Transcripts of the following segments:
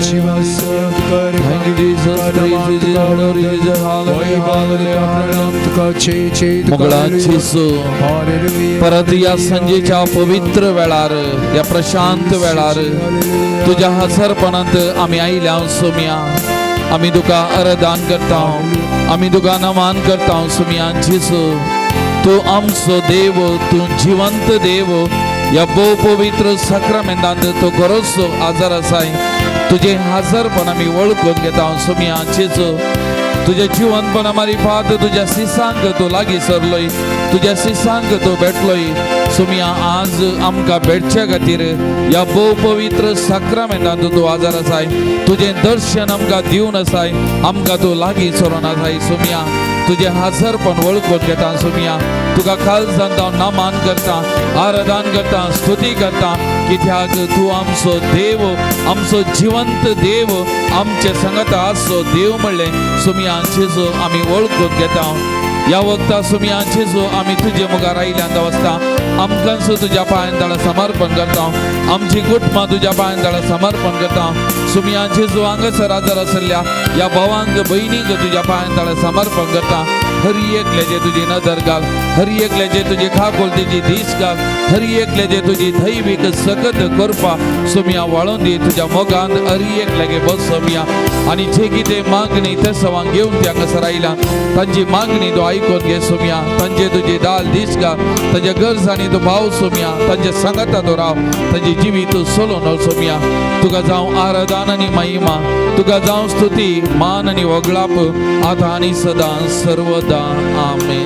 जिवासो तुका रे. Thank you, Jesus. Praise you, Jesus. Glory, Jesus. Hallelujah. Hallelujah. तुका चे चे. मोगळा जेजू, परत या संजेच्या पवित्र वेळार, या प्रशांत वेळार तुझ्या हजरपणांत आमी आयल्या सोम्या. आमी तुका अरदान करता, आमी तुका नमान करता सोम्या. जेजू, तूं आमचो देव, तूं जिवंत देव. ह्या भोव पवित्र साक्रामेंतांत तूं खरोच आजार आसाय. तुजें हाजरपण आमी वळखून घेता सोम्या. जेजू, तुझ्या जिवनपणा मारिफात तुझ्या सिसांक तूं लागीं सरलोय, तुझ्या सिसांक तूं भेटलोय सुमिया. आज आमकां भेटच्या खातीर ह्या भोव पवित्र साक्रामेंतांत तूं आजार आसाय. तुजें दर्शन आमकां दिवन आसाय, आमकां तूं लागीं सरोन आसाय सुमिया. तुजें हाजरपण वळखून घेता सुमिया. तुका काळजांत हांव नमान करता, आराधन करता, स्तुती करता, कित्याक तूं आमचो देव, आमचो जिवंत देव, आमचे संगत आसचो देव म्हणलें सुमिया जेजू आमी वळखून घेता. ह्या वखता सुमिया जेजू, आमी तुजे मुखार आयल्यान वचता. आमकांसो तुज्या पांयान ताणा समर्पण करता, आमची कुटुंबां तुज्या पांयान ताणा समर्पण करता सुमिया जेजू. हांगासर आजार आशिल्ल्या ह्या भावांक भयणींक तुज्या पांयान ताणा समर्पण करता. हर एकल्याचे तुजी नदर घाल, हर एकल्याचे तुजी खाकोलतीची दीस घाल, हर एकल्याचे तुजी दैवीक सकत करपा सुमिया वाळून दी. तुज्या मोगान हर एकल्यागे बस सोमिया. आनी जे कितें मागणी ते सवांक घेवन ते हांगासर आयला, तांची मागणी तूं आयकून घे सोमिया. तांचे तुजी दाल दीस घाल, तांच्या गरजांनी तूं भाव सोमिया, तांच्या सांगाता तूं राव, तांची जिवीत सोलोन सोमिया. तुका जावं आराधन आनी महिमा, तुका जावं स्तुती, मान आनी वगळाप, आतां आनी सदां सर्वदा. आमेन.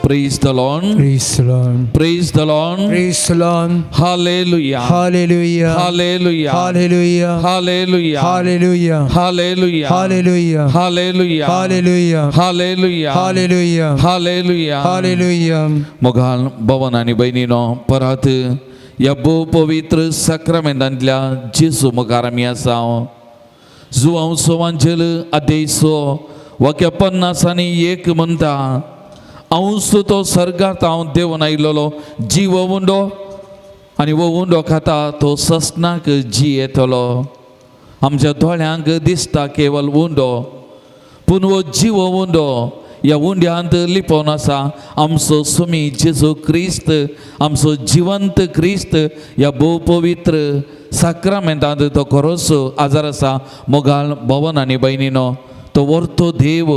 Praise the Lord. Praise the Lord. Praise the Lord. Praise the Lord. Hallelujah. Hallelujah. Hallelujah. Hallelujah. Hallelujah. Hallelujah. Hallelujah. Hallelujah. Hallelujah. Hallelujah. Hallelujah. Hallelujah. Hallelujah. Hallelujah. मोगाल भवन आनी भयणीनो, परत ह्या भोव पवित्र साक्रामेंतांतल्या जेजू मुखार आमी आसा. जुवांव सोवांचेल अध्याय 6 वाक्य 51 म्हणटा, हांवच तो सर्गात हांव देवन आयलेलो जीव उंडो आनी हो उंडो खाता तो ससनाक जी येतलो. आमच्या दोळ्यांक दिसता केवल उंडो, पूण हो जीव उंडो ह्या उंड्यांत लिपोवन आसा आमचो सुमी जेजू क्रिस्त, आमचो जिवंत क्रिस्त. ह्या भोव पवित्र साक्रामेंतांत तो खरोच आजार आसा. मोगाल भवन आनी भयणीनो, तो वर्तो देव,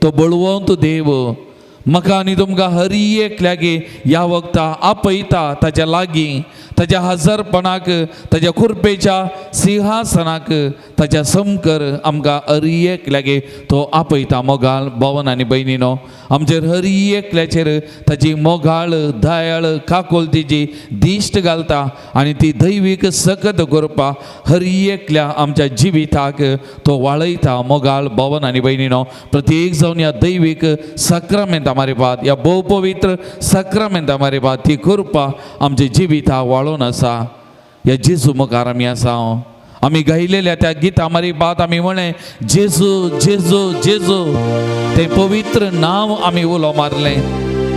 तो बळवंत देव म्हाका आनी तुमकां हर एकल्यागे ह्या वखता आपयता ताच्या लागीं, ताच्या हजरपणाक, ताच्या कृपेच्या सिंहासनाक, ताच्या समकर आमकां हर एकल्यागे तो आपयता. मोगाल भवन आनी भयणीनो, आमचेर हर एकल्याचेर ताची मोगाळ दयाळ काकोलतीची दिश्ट घालता आनी ती दैवीक सकत करपा हर एकल्या आमच्या जिविताक तो वाळयता. मोगाळ भवन आनी भयणीनो, प्रत्येक जावन ह्या दैवीक साक्रामेंता मारिफात, ह्या भोव पवित्र साक्रामेंता मारिफात ती कृपा आमच्या जिविता वाळोवन आसा. ह्या जेजू मुखार आमी आसा. आमी गायलेल्या त्या गिता मारिफात आमी म्हळें, जेजू जेजू जेजू, तें पवित्र नांव आमी उलो मारलें.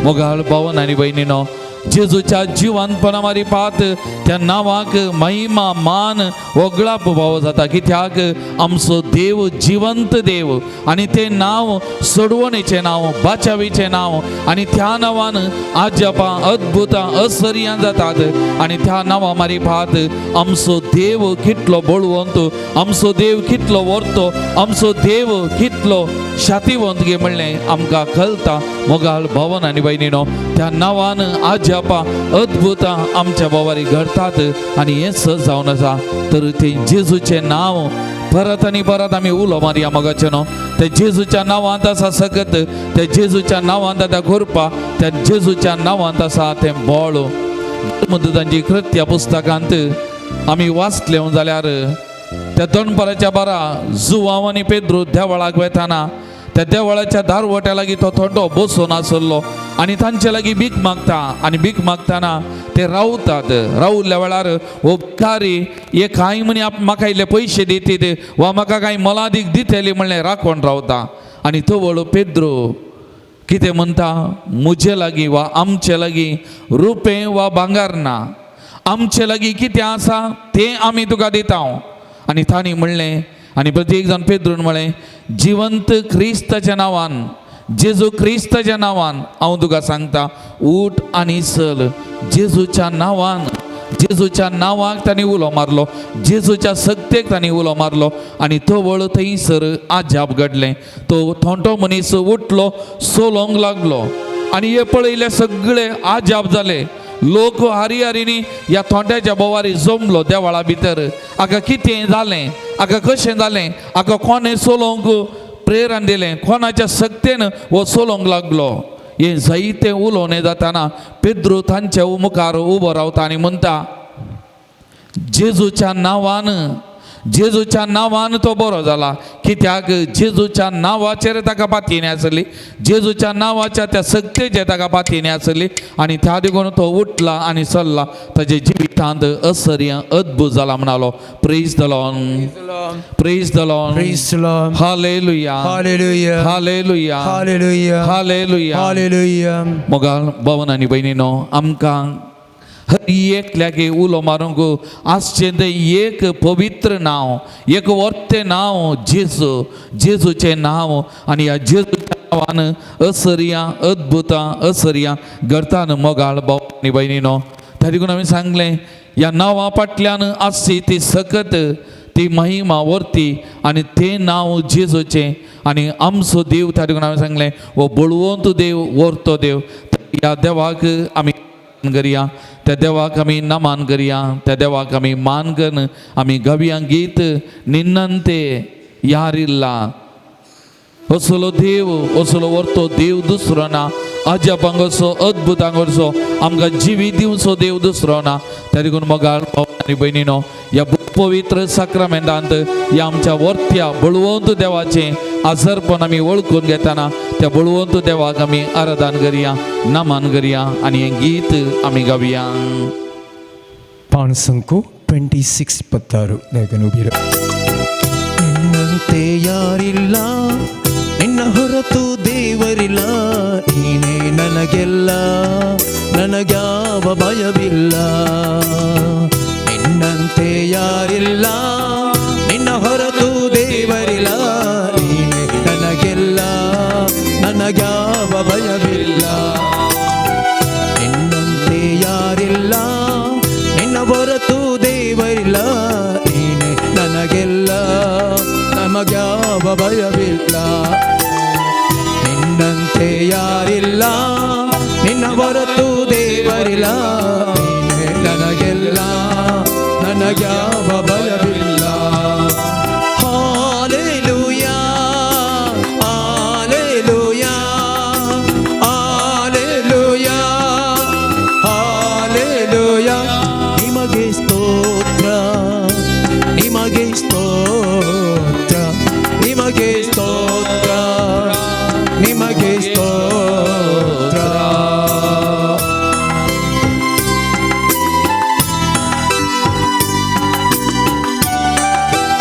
मोगाळ भवन आनी भयणीनो, जेजूच्या जिवनपणा मारिफात त्या नांवाक महिमा मान वगळाप फावो जाता, कित्याक आमचो देव जिवंत देव आनी तें नांव सोडवणेचें नांव, बाचावीचें नांव आनी त्या नांवान आजपां अद्भुतां असर्यां जातात. आनी त्या नांवा मारिफात आमचो देव कितलो बळवंत, आमचो देव कितलो व्हरतो, आमचो देव कितलो शातीवंत गे म्हणलें आमकां कळटा. मोगाल भवन आनी भयणीनो, त्या नांवान आजपां अद्भुतां आमच्या बोवारी घडतात आनी हें सहज जावन आसा. तर तें जेजूचें नांव परत आनी परत आमी उलो मारया मोगाचें न्हू. ते जेजूच्या नांवांत आसा सकत, ते जेजूच्या नांवांत आतां कृपा, त्या जेजूच्या नांवांत आसा तें बळ. तांची कृत्या पुस्तकांत आमी वाचले जाल्यार त्या दनपाराच्या बारा जुवांव आनी पेद्रू देवळाक वेताना त्या देवळाच्या दारवट्या लागीं तो थोंडो बसून आसलो आनी तांचे लागीं भीक मागता आनी भीक मागतना ते रावतात. रावल्ल्या वेळार हो भिकारी हे कांय म्हणी म्हाका इल्ले पयशे दितीत वा म्हाका कांय मोलादीक दितली म्हणलें राखोन रावता. आनी तवळ पेद्रो कितें म्हणटा, म्हजे लागीं वा आमचे लागीं रुपें वा भांगर ना, आमचे लागीं कितें आसा तें आमी तुका दिता. आनी तांणी म्हणलें आनी प्रत्येक जाण पेद्रून म्हळें जिवंत क्रिस्ताच्या नांवान, जेजू क्रिस्ताच्या नांवान हांव तुका सांगता उठ आनी चल. जेजूच्या नांवान, जेजूच्या नांवाक तांणी उलो मारलो, जेजूच्या सक्तेक तांणी उलो मारलो आनी तवळ थंयसर आजाप घडलें. तो थोंटो मनीस उठलो, चलोवंक लागलो आनी हे पळयले सगळे आजाप जाले. लोक हारी हारीनी ह्या थोंट्याच्या बोवारी जमलो देवळा भितर. हाका कितें जालें, हाका कशें जालें, हाका कोणें चलोवंक प्रेरण दिलें, कोणाच्या सक्तेन हो चलोवंक लागलो. हें जायतें उलोवणें जाताना पेद्रू तांच्या मुखार उबो रावता आनी म्हणटा जेजूच्या नांवान, जेजूच्या नांवान तो बरो जाला. कित्याक जेजूच्या नांवाचेर ताका पातयेणी आसली, जेजूच्या नांवाच्या त्या सक्तेचेर ताका पातयेणी आसली आनी त्या देखून तो उठला आनी चल्ला. ताजे जिवितांत असर्य अद्भुत जाला म्हणालो. Praise the Lord, praise the Lord, Praise the Lord. Hallelujah, Hallelujah. Hallelujah, Hallelujah. Hallelujah. Hallelujah. मोगाल भवन आनी भयणीनो, आमकां हर एकल्याक उलो मारूंक आसचें तें एक पवित्र नांव, एक वर्तें नांव, जेजू, जेजूचें नांव. आनी ह्या जेजूच्या नांवान असर्यां अद्भुतां असर्यां घडटान. मोगाळ भाव आनी भयणीनो, त्या देखून आमी सांगलें ह्या नांवा फाटल्यान आसची ती सकत, ती महिमा वर्ती आनी तें नांव जेजूचें. आनी आमचो देव, त्या देखून हांवें सांगलें हो बळवंत देव, वर्तो देव. ह्या देवाक आमी करया, त्या देवाक आमी नमान करया, त्या देवाक आमी मान करून आमी गवया गीत निन्नंते यारिल्ला. असलो देव, असलो वर्तो देव दुसरो ना. अजापांक असो, अद्भुतांक असो आमकां जिवी दिवचो देव दुसरो ना. त्या देखून मोगाळ भाव आनी भयणीनो, ह्या पवित्र साक्रामेंतांत ह्या आमच्या वर्त्या बळवंत देवाचें आजरपण आमी वळखून घेतना त्या बळवंत देवाक आमी आराधन करया, नमन करया आनी हें गीत आमी गावया. ಪಾಣಸಂಕು 26 16 ಲೇಖನ. ನಿನ್ನಂತೆ ಯಾರಿಲ್ಲ, ನಿನ್ನ ಹೊರತು ದೇವರಿಲ್ಲ, ನೀನೇ ನನಗೆಲ್ಲ, ನನಗ್ಯಾವ ಭಯವಿಲ್ಲ. ನಿನ್ನಂತೆ ಯಾರಿಲ್ಲ, ನಿನ್ನ ಹೊರತು ದೇವರಿಲ್ಲ, ನೀನೇ ನನಗೆಲ್ಲ, ನನಗ್ಯಾವ ಭಯವಿಲ್ಲ. ನಿನ್ನಂತೆ ಯಾರಿಲ್ಲ, ನಿನ್ನ ಹೊರತು ದೇವರಿಲ್ಲ, ನೀನೇ ನನಗೆಲ್ಲ, ನಮಗ್ಯಾವ ಭಯವಿಲ್ಲ. ನಿನ್ನಂತೆ ಯಾರಿಲ್ಲ, ನಿನ್ನ ಹೊರತು ದೇವರಿಲ್ಲ, ನೀನೇ ನನಗೆಲ್ಲ, ನನಗ್ಯಾವ ಭಯವಿಲ್ಲ. Hallelujah, hallelujah, hallelujah, hallelujah. ನಿಮಗೆ ಸ್ತೋತ್ರ, ನಿಮಗೆ ಸ್ತೋತ್ರ, ನಿಮಗೆ ಸ್ತೋತ್ರ, ನಿಮಗೆ ಸ್ತೋತ್ರ.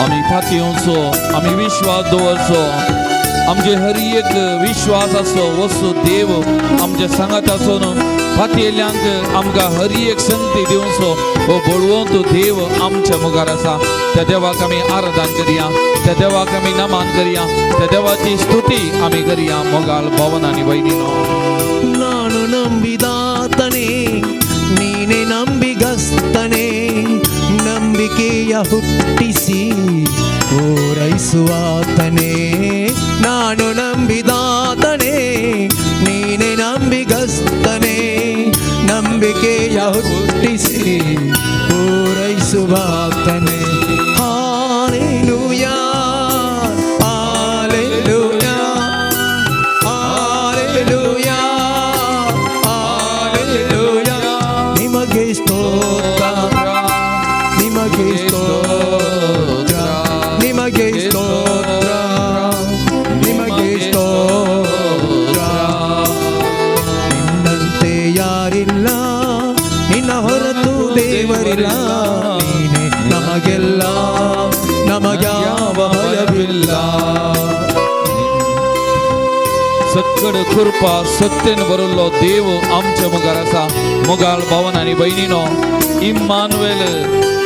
आमी पातयेवचो, आमी विश्वास दवरचो, आमचे हर एक विश्वास आसो वस्तू देव आमचे सांगात आसून पातयेल्यांक आमकां हर एक संगती दिवचो हो बळवंत देव आमच्या मुखार आसा. त्या देवाक आमी आराधन करया, त्या देवाक आमी नमन करया, त्या देवाची स्तुती आमी करया. मोगाळ भवन आनी भयणीनो, ನಾನು ನಂಬಿದಾತನೇ, ನೀನೆ ನಂಬಿಗಸ್ತನೇ, ನಂಬಿಕೆಯ ಹುಟ್ಟಿಸಿ ಪೂರೈಸುವಾತನೇ. ನಾನು ನಂಬಿದಾತನೇ, ನೀನೆ ನಂಬಿಗಸ್ತನೇ, ನಂಬಿಕೆಯ ಹುಟ್ಟಿಸಿ ಪೂರೈಸುವಾತನೇ. Hallelujah, hallelujah, hallelujah, hallelujah. ನಿಮಗೆ ಸ್ತೋತ್ರ, ನಿಮಗೆ ಸ್ತೋತ್ರ, ನಿಮಗೆ ಸ್ತೋತ್ರ, ನಿಮಗೆ ಸ್ತೋತ್ರ. ನಿನ್ನಂತೆ ಯಾರಿಲ್ಲ, ನಿನ್ನ ಹೊರತು ದೇವರಿಲ್ಲ, ನೀನೇ ನಮಗೆಲ್ಲ, ನಮಗ್ಯಾವ ಭಯವಿಲ್ಲ. सक्कड कृपा सत्तेन भरिल्लो देव आमच्या मुखार आसा. मोगाळ भावन आनी भयणीनो, इम्मानुएल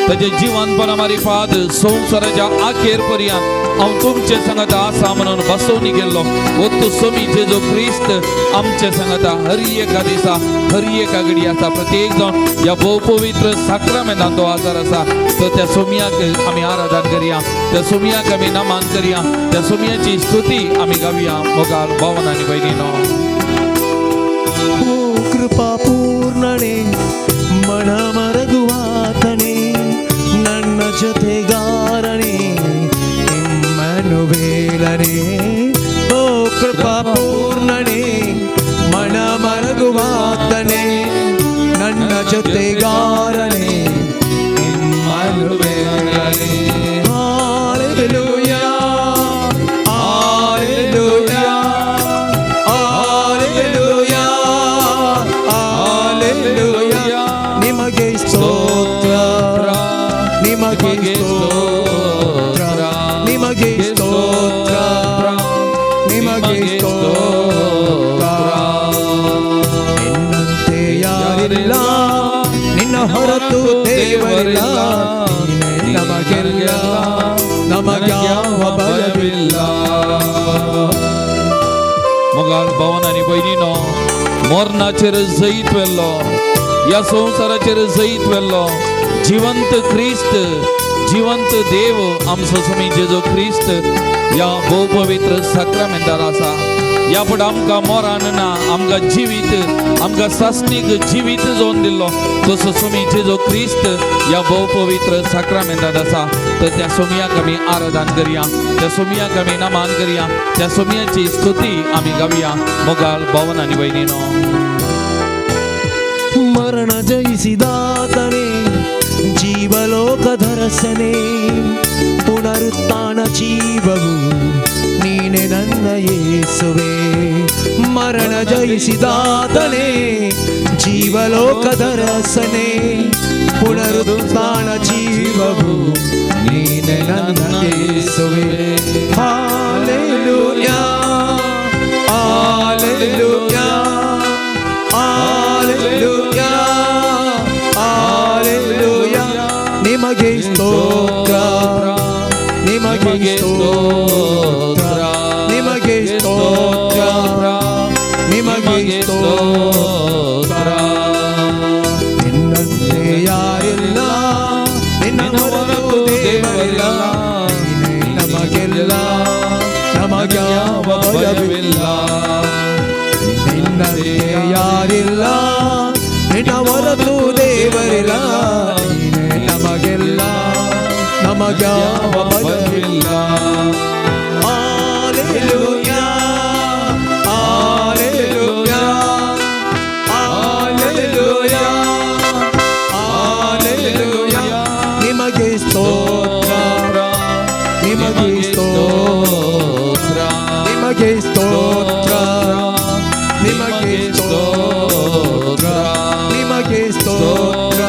ताजे जिवनपणा मारिफात संवसाराच्या आखेर पर्यंत हांव तुमचे सांगाता आसा म्हणून बसोवनी गेल्लो ओत्तु सोमी जेजू क्रिस्त आमचे सांगाता हर एका दिसा हर एका घडी आसा. प्रत्येक जावन ह्या भोव पवित्र साक्रामेंतान तो आजार आसा तर त्या सोमयाक आमी आराधन करया, त्या सोमयाक आमी नमन करया, त्या सोमयाची स्तुती आमी गावया. मोगाल भावन आनी भयणीनो, ಓ ಕೃಪಾ ಪೂರ್ಣನೇ ಮನಮರಗುವಾತನೇ ನನ್ನ ಜೊತೆಗಾರನೇ ಇಮ್ಮನುವೇಲನೇ. ಓ ಕೃಪಾ ಪೂರ್ಣನೇ ಮನಮರಗುವಾತನೇ ನನ್ನ ಜೊತೆಗಾರನೇ ಇಮ್ಮನುವೇಲನೇ. Hallelujah, hallelujah, hallelujah, hallelujah. ನಿಮಗೆ ಸ್ತೋತ್ರ, ನಿಮಗೆ ಸ್ತೋತ್ರ, ನಿಮಗೆ ಸ್ತೋತ್ರ, ನಿಮಗೆ ಸ್ತೋತ್ರ. ನಿನ್ನಂತೆ ಯಾರಿಲ್ಲ, ನಿನ್ನ ಹೊರತು ದೇವರಿಲ್ಲ, ನೀನೇ ನಮಗೆಲ್ಲ, ನಮಗ್ಯಾವ ಭಯವಿಲ್ಲ. मोगाळ भावन आनी भयणीनो, मरणाचेर जैत व्हेल्लो, ह्या संवसाराचेर जैत व्हेल्लो जिवंत क्रिस्त, जिवंत देव आमचो स्वामी जेजू क्रिस्त ह्या भोव पवित्र साक्रामेंतार आसा. ह्या फुडें आमकां मरण ना, आमकां जिवीत, आमकां सासणीक जिवीत जावन दिल्लो तसो स्वामी जेजू क्रिस्त ह्या भोव पवित्र साक्रामेंतांत आसा. तर त्या सोमयाक आमी आराधन करया, त्या सोमयाक आमी नमन करया, त्या सोमयाची स्तुती आमी गावया. मोगाळ भावन आनी भयणीनो, ಮರಣ ಜಯಿಸಿದಾತನೇ ಜೀವಲೋಕದರಸನೇ ಪುನರುತ್ಥಾನ ಜೀವವು ನೀನೆ ನನ್ನ ಯೇಸುವೆ. ಮರಣ ಜಯಿಸಿದಾತನೇ ಜೀವಲೋಕದರಸನೇ ಪುನರುತ್ಥಾನ ಜೀವವು ನೀನೆ ನನ್ನ ಯೇಸುವೆ. Hallelujah, hallelujah, hallelujah, hallelujah. ನಿಮಗೆ ಸ್ತೋತ್ರ, ನಿಮಗೆ ಸ್ತೋತ್ರ, ನಿಮಗೆ ಸ್ತೋತ್ರ, ನಿಮಗೆ ಸ್ತೋತ್ರ. ನಿನ್ನಂತೆ ಯಾರಿಲ್ಲ, ನಿನ್ನ ಹೊರತು ದೇವರಿಲ್ಲ, ನೀನೇ ನಮಗೆಲ್ಲ, ನಮಗ್ಯಾವ ಭಯವಿಲ್ಲ. ನಿನ್ನಂತೆ ಯಾರಿಲ್ಲ, ನಿನ್ನ ಹೊರತು ದೇವರಿಲ್ಲ, ನೀನೇ ನಮಗೆಲ್ಲ, ನಮಗ್ಯಾವ ಭಯವಿಲ್ಲ. Hallelujah, hallelujah, hallelujah, hallelujah. ನಿಮಗೆ ಸ್ತೋತ್ರ, ನಿಮಗೆ ಸ್ತೋತ್ರ, ನಿಮಗೆ ಸ್ತೋತ್ರ, ನಿಮಗೆ ಸ್ತೋತ್ರ, ನಿಮಗೆ ಸ್ತೋತ್ರ,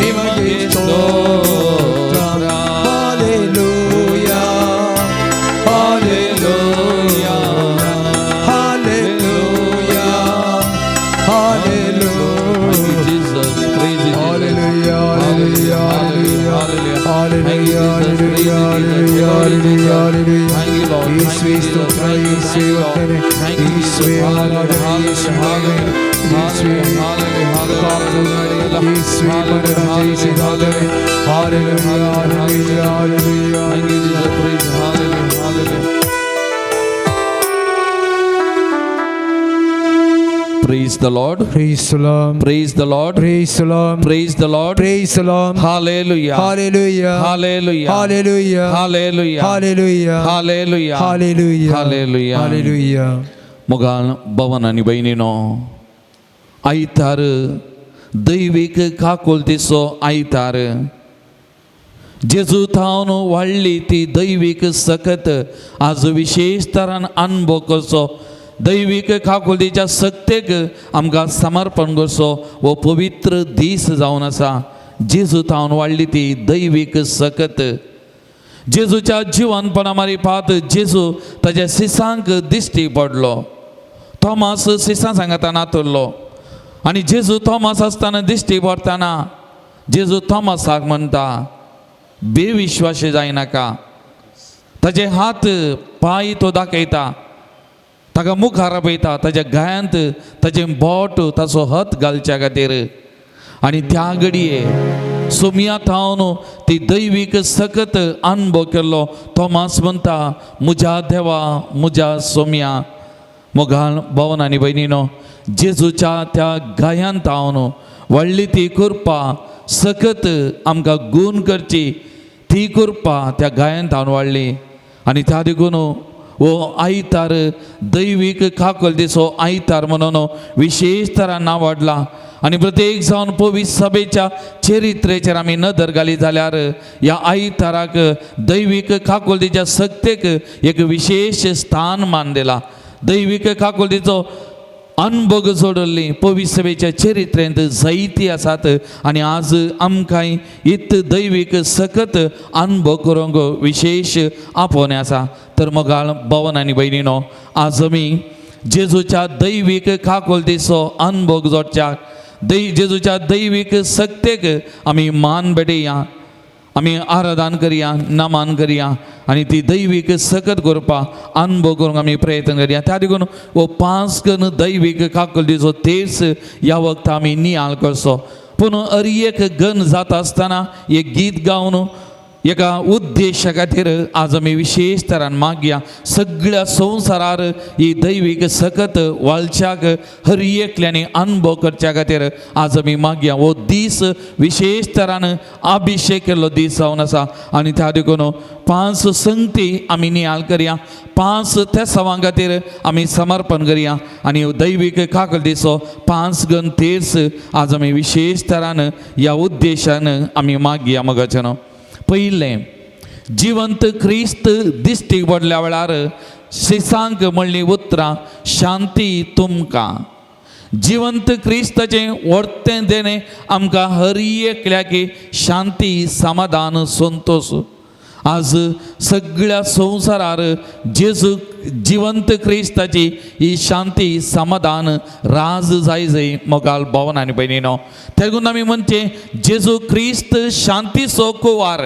ನಿಮಗೆ ಸ್ತೋತ್ರ. Hallelujah, hallelujah, hallelujah, hallelujah. Jesus, praise you, Jesus. Hallelujah, hallelujah, hallelujah, hallelujah, hallelujah, hallelujah, hallelujah. Thank you, Lord. ಯೇಸುವೇ ಸ್ತೋತ್ರ, ಯೇಸುವೇ ವಂದನೆ, ಯೇಸುವೇ ಆರಾಧನೆ, ಯೇಸುವೇ ಮಹಿಮೆ, ಯೇಸುವೇ ಕೃಪಾಪೂರ್ಣನೇ, ಯೇಸುವೇ ಮರಣ ಜಯಿಸಿದಾತನೇ. Hallelujah, hallelujah, hallelujah. Thank you, Jesus. Praise you. Hallelujah, hallelujah. Praise the Lord. Praise the Lord. Praise the Lord. Praise the Lord. Praise the Lord. Praise the Lord. Hallelujah. Hallelujah. Hallelujah. Hallelujah. Hallelujah. Hallelujah. Hallelujah. Hallelujah. Hallelujah. Hallelujah. मोगाल भवन आनी भयणीनो, आयतार दैवीक काकुळतीचो आयतार, जेजू थावन वाडली ती दैवीक सकत आज विशेश तरान अनुभव करचो. दैवीक काकुळतीच्या सक्तेक आमकां समर्पण करचो हो पवित्र दीस जावन आसा. जेजू थावन वाडली ती दैवीक सकत, जेजूच्या जिवनपणा मारिफात जेजू ताज्या सिसांक दिश्टी पडलो. थॉमास सिसां सांगाता नातुरलो. आनी जेजू थॉमस आसतना दिश्टी पडटना जेजू थॉमसाक म्हणटा, बेविश्वासी जायनाका. ताजे हात पांय तो दाखयता, ताका मुखार आपयता, ताज्या गायांत ताजें बोट ताचो हत घालच्या खातीर. आनी त्या घडये सोमया थावन ती दैवीक सकत अनुभव केल्लो थॉमस म्हणटा, म्हज्या देवा, म्हज्या सोमया. मोगान भवन आनी भयणीनो, जेजूच्या त्या गायांत थावन व्हडली ती कृपा सकत आमकां गूण करची ती कृपा त्या गायांत थावन वाडली. आनी त्या देखून हो आयतार दैवीक काकलतीचो आयतार म्हणून विशेश तरान नांव वाडला. आनी प्रत्येक जावन पवित्र सभेच्या चरित्रेचेर आमी नदर घाली जाल्यार ह्या आयताराक दैवीक काकुलतीच्या सक्तेक एक विशेश स्थान मान दिला. दैवीक काकुलतीचो अनभोग जोडल्ली पवित्र सभेच्या चरित्रेंत जायती आसात. आनी आज आमकां इत दैवीक सकत अनुभव करूंक विशेश आपोवणें आसा. तर मोगाळ भवन आनी भयणीनो, आज आमी जेजूच्या दैवीक काकुलतीचो अनुभव जोडच्याक जेजूच्या दैवीक सक्तेक आमी मान भेटया, आमी आराधन करया, नमान करया आनी ती दैवीक सकत करपा अनुभव करूंक आमी प्रयत्न करया. त्या देखून हो पांच कन्न दैवीक काकुलतीचो तेर्स ह्या वखता आमी नियाळ करचो. पूण हर एक गण जाता आसतना एक गीत गावन एका उद्देशा खातीर आज आमी विशेश तरान मागया. सगळ्या संवसारार ही दैवीक सकत वाळच्याक हर एकल्यांनी अनुभव करच्या खातीर आज आमी मागया. हो दीस विशेश तरान अभिशेक केल्लो दीस जावन आसा. आनी त्या देखून पांच संगती आमी नियाळ करया, पांच तेसावां खातीर आमी समर्पण करया आनी दैवीक काकलतीचो पांच गण तेर्स आज आमी विशेश तरान ह्या उद्देशान आमी मागया. मगाच्यानो, पयलें जिवंत क्रिस्त दिश्टीक पडल्या वेळार शिसांक म्हणली उतरां, शांती तुमकां. जिवंत क्रिस्ताचें वर्तें देणें आमकां हर एकल्याक शांती, समाधान, संतोश. आज सगळ्या संवसारार जेजू जिवंत क्रिस्ताची ही शांती, समाधान राज जाय जाय. मोगाल भवन आनी भयणीनो, तेगून आमी म्हणचें जेजू क्रिस्त शांतीचो कुवार,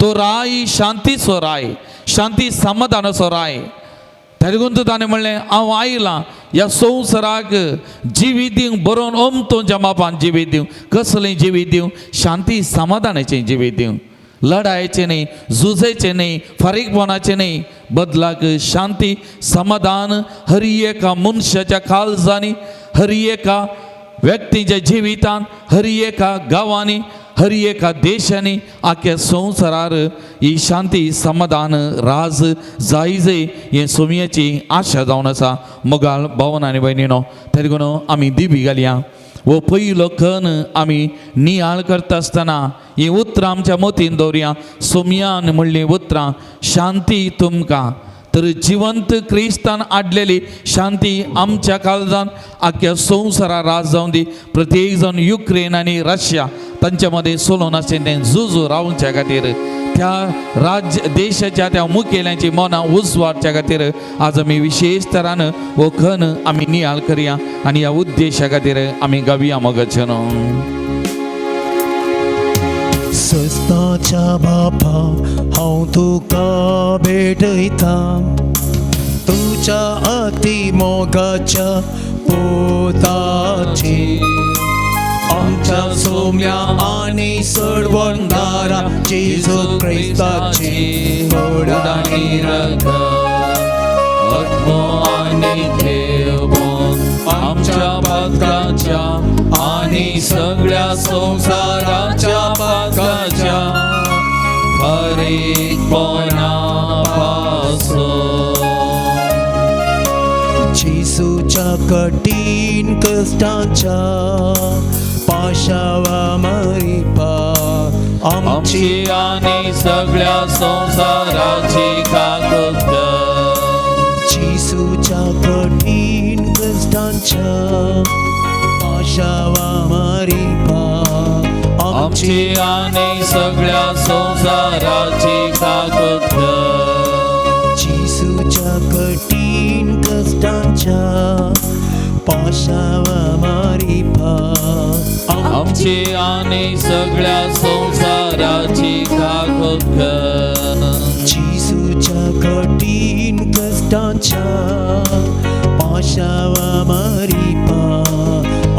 तो राय शांतीचो राय, शांती समाधानाचो राय. तेगून ताणें म्हणलें, हांव आयलां ह्या संवसाराक जिवीत दिवंक, बरोवन अमतो मापान जिवीत दिवंक. कसलें जिवीत दिवंक? शांती समाधानाचें जिवीत दिवंक. लढायचें न्ही, झुजायचें न्ही, फारीकपणाचें न्ही, बदलाक शांती समाधान हर एका मनशाच्या काळजांनी, हर एका व्यक्तीच्या जिवितांत, हर एका गांवांनी, हर एका देशांनी, आख्या संवसारार ही शांती समाधान राज जाय जाय हें सोमयाची आशा जावन आसा. मोगाळ भावन आनी भयणीनो, तेका लागून आमी दिबी घालया. हो पयलो कण आमी नियाळ करता आसतना ही उतरां आमच्या मतीन दवरया. सोमयान म्हणलीं उतरां, शांती तुमकां. तर जिवंत क्रिस्तान हाडलेली शांती आमच्या काळजान आख्या संवसारा राज जावन दी. प्रत्येक जावन युक्रेन आनी रशिया तांच्या मदें चलोवन आसचें तें झुजू रावच्या खातीर, त्या राज्य देशाच्या त्या मुखेल्यांची मनां उजवाडच्या खातीर आज आमी विशेश तरान हो खण आमी नियाळ करया आनी ह्या उद्देशा खातीर आमी गावया मगचन. सस्ताच्या बापा, हांव तुका भेटयता, तुज्या अति मोगाच्या पोताची, आमच्या सोम्या आनी सोडवणदारा जेजू क्रिस्ताची उडाणी रगत, आत्मो आनी देवपण आमच्या पातकाच्या आनी सगळ्या संवसाराच्या पातकाच्या फारीकपणा पासून. जेजूच्या कठीण कश्टांच्या पाशावा मरिपा आमची आमची आनी सगळ्या संवसाराची काकूत कर. जेजूच्या कठीण कश्टांच्या पाशावा मरिपा आमची आमची आनी सगळ्या संवसाराची काकूत कर. जेजूच्या कठीण कश्टांच्या पाशावा मारिपा आमची आनी सगळ्या संवसाराची काकूत कर. जेजूच्या कठीण कश्टांच्या पाशावा मारिपा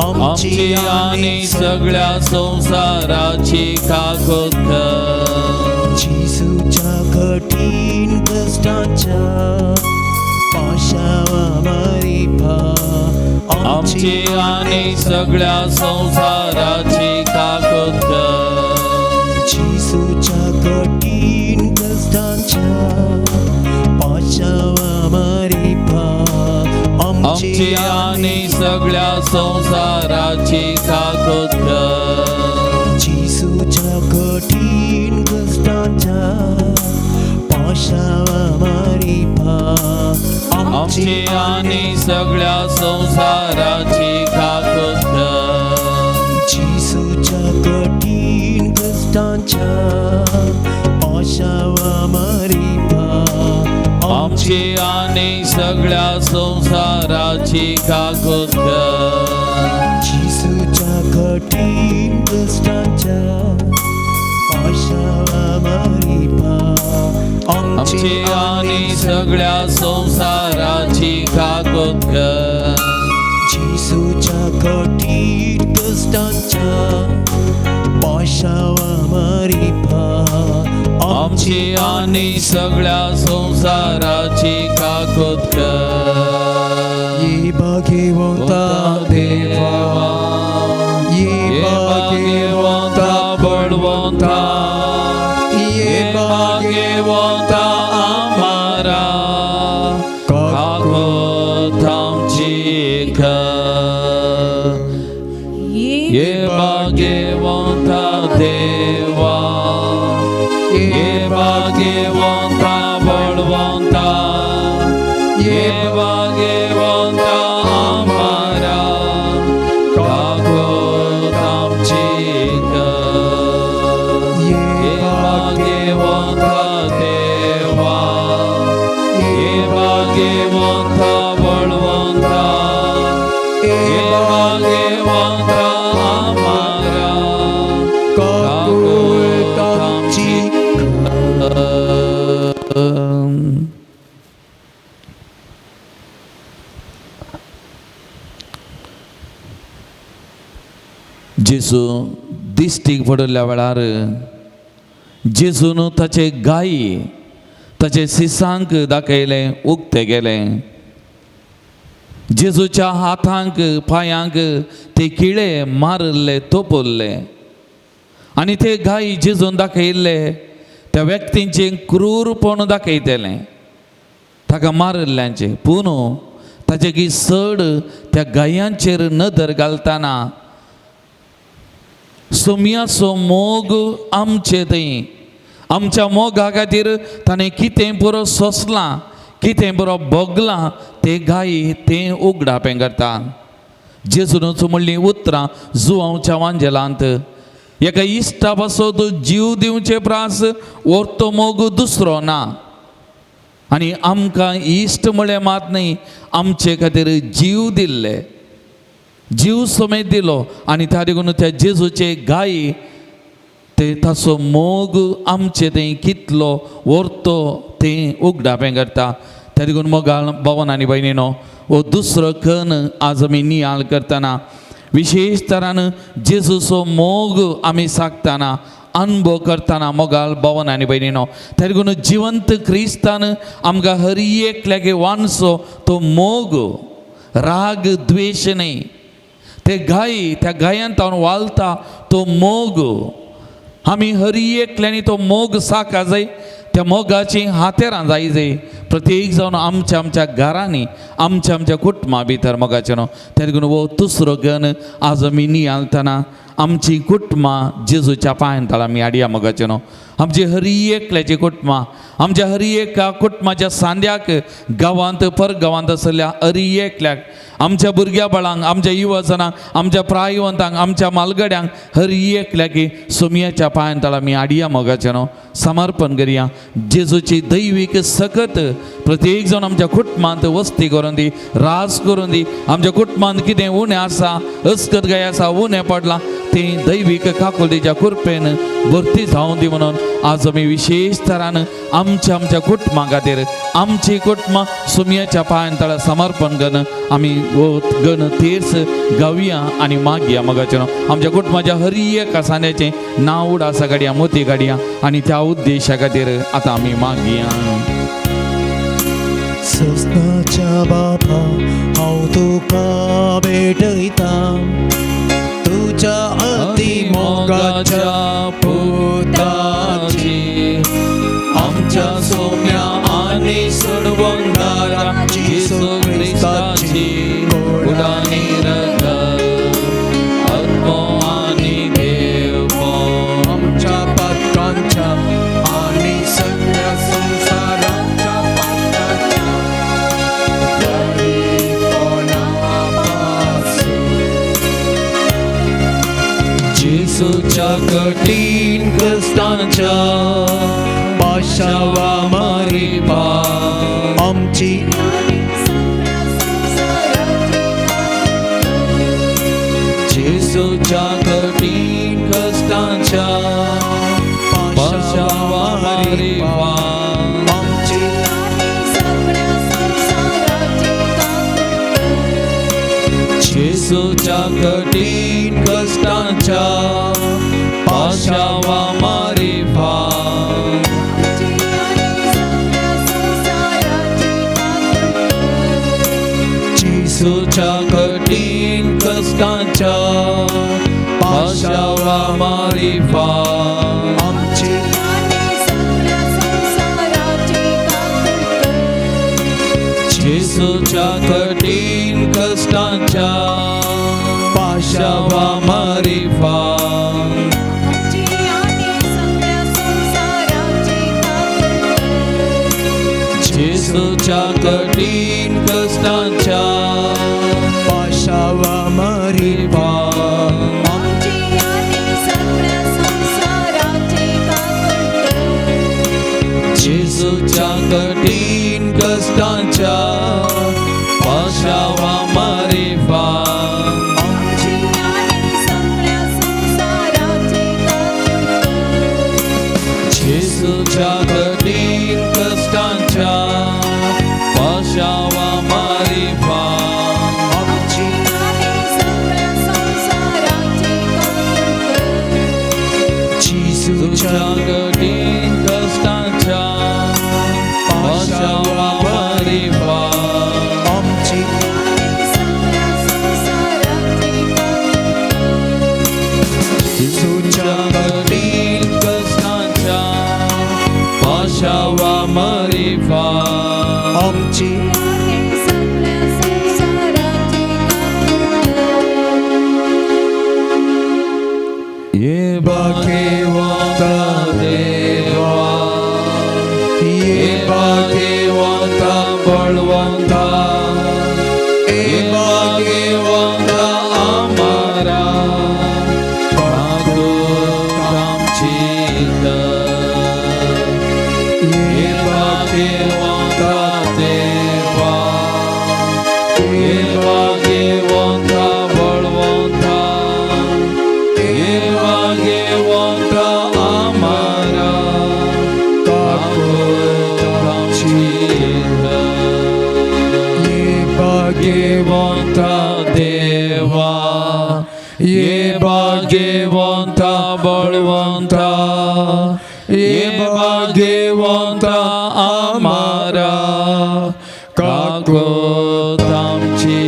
आमची आनी सगळ्या संवसाराची काकूत कर. जेजूच्या कठीण कश्टांच्या पाशावा मारिपा आमची आनी सगळ्या संवसाराची काकूत कर. जेजूच्या कठीण कश्टांच्या पाशावा मारिपा आमची आनी सगळ्या संवसाराची काकूत कर. जेजूच्या कठीण कश्टांच्या पाशावा मारिपा आमची आनी सगळ्या संवसाराची काकूत कर. जेजूच्या कठीण कश्टांच्या पाशावा मारिपा आमची आनी सगळ्या संवसाराची काकूत कर. जेजूच्या कठीण कश्टांच्या पाशावा मारिपा आमची आनी सगळ्या संवसाराची काकूत कर. जेजूच्या कठीण कश्टांच्या पाशावा मारिपा आमची आनी सगळ्या संवसाराची काकूत कर. ये भाग्यवंता देवा, ये ये भाग्यवंता बळवंता, ये ये भाग्यवंता आमारा, काकूत आमची कर. ये भाग्यवंता देवा, ये भाग्यवंता बळवंता, ये भाग्यवंता आमारा, काकूत आमची कर. ये भाग्यवंता देवा, ये भाग्यवंता बळवंता, ये भाग्यवंता आमारा, काकूत आमची कर. जेजू दिश्टीक पडिल्ल्या वेळार जेजून ताचे गायी ताचे सिसांक दाखयलें, उक्ते गेलें. जेजूच्या हातांक पांयांक ते किळे मारिल्ले, तोपल्ले आनी ते गायी जेजून दाखयल्ले त्या व्यक्तींचें क्रूरपण दाखयतलें ताका मारिल्ल्यांचें. पूण ताचे की चड त्या गायांचेर नदर घालतना सोमयाचो मोग आमचे थंय, आमच्या मोगा खातीर ताणें कितें पुरो सोंसलां, कितें पुरो भोगलां, ते गायी तें उगडापें करता. जेजूनच म्हणलीं उतरां जुवांवच्या वांजेलांत, एका इश्टा पासत जीव दिवचे प्रास व्हरतो मोग दुसरो ना. आनी आमकां इश्ट म्हळ्यार मात न्हय, आमचे खातीर जीव दिल्ले, जीव समेत दिलो. आनी त्या देखून त्या जेजूचे गायी ते ताचो मोग आमचे थंय कितलो व्हरतो तें उगडापें करता. त्या देखून मोगाळ भवन आनी भयणीनो, हो दुसरो कण आज आमी नियाळ करतना विशेश तरान जेजूचो मोग आमी सागतना अनुभव करतना मोगाळ भवन आनी भयणीनो, त्या देखून जिवंत क्रिस्तान आमकां हर एकल्याक वांचो तो मोग, राग द्वेश न्हय. ते गायी त्या गायांत तावन वालता तो मोग, आमी हर एकल्यांनी तो मोग साका जाय, त्या मोगाची हातेरां जाय जाय प्रत्येक जावन आमच्या आमच्या घरांनी, आमच्या आमच्या कुटुंबा भितर मोगाचें न्हू. त्या देखून हो दुसरो गण आज आमी नियाळतना आमची कुटुंबां जेजूच्या पांयां तळा आमी हाडया मोगाचे न्हू. आमची हरी एकल्याची कुटुंबां, आमच्या हरी एका कुटुंबाच्या सांद्याक, गांवांत पर गांवांत आसल्या हरी एकल्याक, आमच्या भुरग्या बाळांक, आमच्या युवजनांक, आमच्या प्रायवंतांक, आमच्या मालगड्यांक, हरी एकल्याक सोमयाच्या पांयां तळा आमी हाडया मोगाचे न्हू, समर्पण करया. जेजूची दैवीक सकत प्रत्येक जाण आमच्या कुटुंबांत वस्ती करून दी, राज करून दी. आमच्या कुटुंबांत कितें उणें आसा, अस्कत गाय आसा, उणें पडलां, तें दैवीक काकुळटीच्या कृपेन भरती जावं दी म्हणून आज आमी विशेश तरान आमच्या आमच्या कुटुंबा खातीर, आमची कुटुंबां सुमयाच्या पांयां तळा समर्पण करून आमी गण तेर्स गावया आनी मागया मोगाचें. आमच्या कुटुंबाच्या हर एका सांद्याचें नांव उडासा काडया, मोती काडया आनी त्या उद्देशा खातीर आतां आमी मागया. सस्नाच्या बापा, हांव तुका भेटयता, तुज्या अति मोगाच्या पुताची, आमच्या सोम्या आनी सोडवणारा जेजू क्रिस्ताची, कुडानी रगत, आत्मो आनी देवपण, आमच्या पातकांच्या आणि सगळ्या संसाराच्या पातकांच्या बरीपणापासून. जेजूच्या कठीण कश्टांच्या पाशावा मारिफा, आमची जेजूच्या कठीण कश्टांच्या पाशावा मारिफा, आमची जेजूच्या कठीण कश्टांच्या पाशावा मारिफा, जेजूच्या कठीण कश्टांच्या पाशावा मारिफा, आमची जेजूच्या कठीण कश्टांच्या पाशावा मारिफा, जेजूच्या कठीण कश्टांच्या पाशावा मारिफा, जेजूच्या कठीण कश्टांच्या पाशावा मारिफा, आमची जेजूच्या कठीण कश्टांच्या पाशावा मारिफा, आमची जेजूच्या कठीण कश्टांच्या पाशावा मारिफा, आमची जेजूच्या कठीण कश्टांच्या पाशावा मारिफा, आमची ये भाग्यवंता देवा, ये भाग्यवंता बळवंता, ये भाग्यवंता आमारा, आमची ये भाग्यवंता देवा, ये भाग्यवंता बळवंता, ये भाग्यवंता आमारा, आमची ये भाग्यवंता देवा, ये भाग्यवंता बळवंता, ये भाग्यवंता आमारा, काकूत आमची.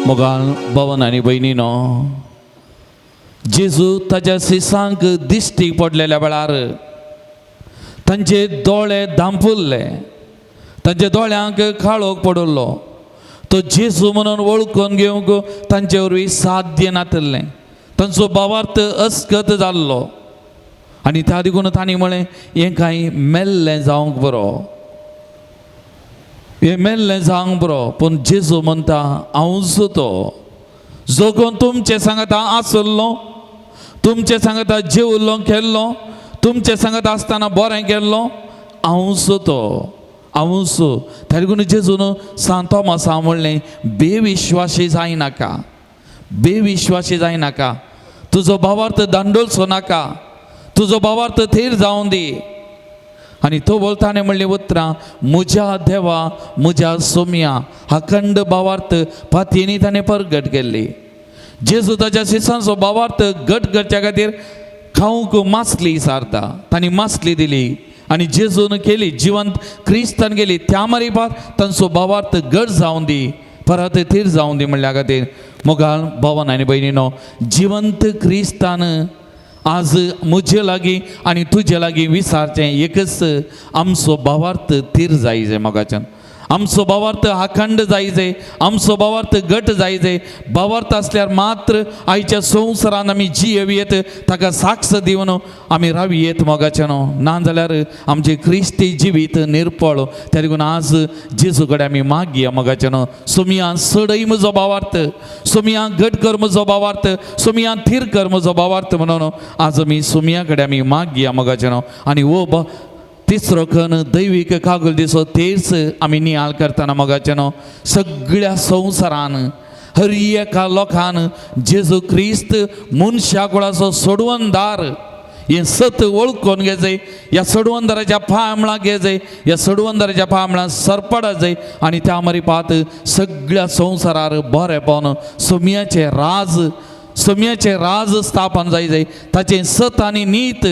मोगाल भवन आनी भयणीनो, जेजू ताच्या सिसांक दिश्टीक पडलेल्या वेळार तांचे दोळे धांपुल्ले, तांच्या दोळ्यांक काळोख पडिल्लो. तो जेजू म्हणून वळखून घेवंक तांचे वरवीं साध्य नातलें. तांचो भावार्थ अस्कत जाल्लो आनी त्या देखून तांणी म्हळें हें कांय मेल्लें जावंक बरो, हें मेल्लें जावंक बरो. पूण जेजू म्हणटा हांवूच तो जो कोण तुमचे सांगता आसलो, तुमचे सांगता जेवल्लो केल्लो, तुमचे सांगता आसतना बरें केल्लो, हांवूच तो, हांवूच. त्या देखून जेजून सांत तोमासा म्हणलें बेविश्वासी जायनाका, बेविश्वासी जायनाका, तुजो भावार्थ दांडोलचो नाका, तुजो भावार्थ थीर जावन दी. आनी तो बोलताने म्हणली उतरां म्हज्या देवा म्हज्या सोम्या अखंड भावार्थ पातयेनी ताणें परगट केल्ली. जेजू ताच्या शिसांचो भावार्थ घट करच्या खातीर खावंक मासली सारता, तांणी मासली दिली आनी जेजून केली जिवंत क्रिस्तान केली. त्या मारिपात तांचो भावार्थ घट जावन दी, परत थीर जावन दी म्हणल्या खातीर. मोगाळ भवन आनी भयणीनो, जिवंत क्रिस्तान आज म्हजे लागीं आनी तुजे लागीं विचारचें एकच, आमचो भावार्थ थीर जाय मोगाच्यान, आमचो भावार्थ अखंड जायजे, आमचो भावार्थ घट जायजे. भावार्थ आसल्यार मात्र आयच्या संवसारान आमी जियेवयेत, ताका साक्ष दिवन आमी रावयेत मोगाच्यान. ना जाल्यार आमचें क्रिस्ती जिवीत निर्पळ. त्या देखून आज जेजू कडेन आमी मागया मोगाच्यान, सोमिया सडय म्हजो भावार्थ, सोमिया घट कर म्हजो भावार्थ, सोमिया थीर कर म्हजो भावार्थ म्हणून आज आमी सोमिया कडेन आमी मागया मोगाच्यान. आनी हो तिसरो खण दैवीक कागल दिसो तेच आमी नियाळ करतना मोगाच्यान सगळ्या संवसारान हर एका लोकान जेजू क्रिस्त मनशा कुळाचो सोडवणदार हें सत वळखून घेजय, ह्या सोडवणदाराच्या पांयमळां घेजय, ह्या सोडवणदाराच्या पांयमळां सरपडा जाय आनी त्या मारिपात सगळ्या संवसारार बरेपण सोम्याचें राज, सोम्याचें राज स्थापन जाय जाय, ताचें सत आनी नीत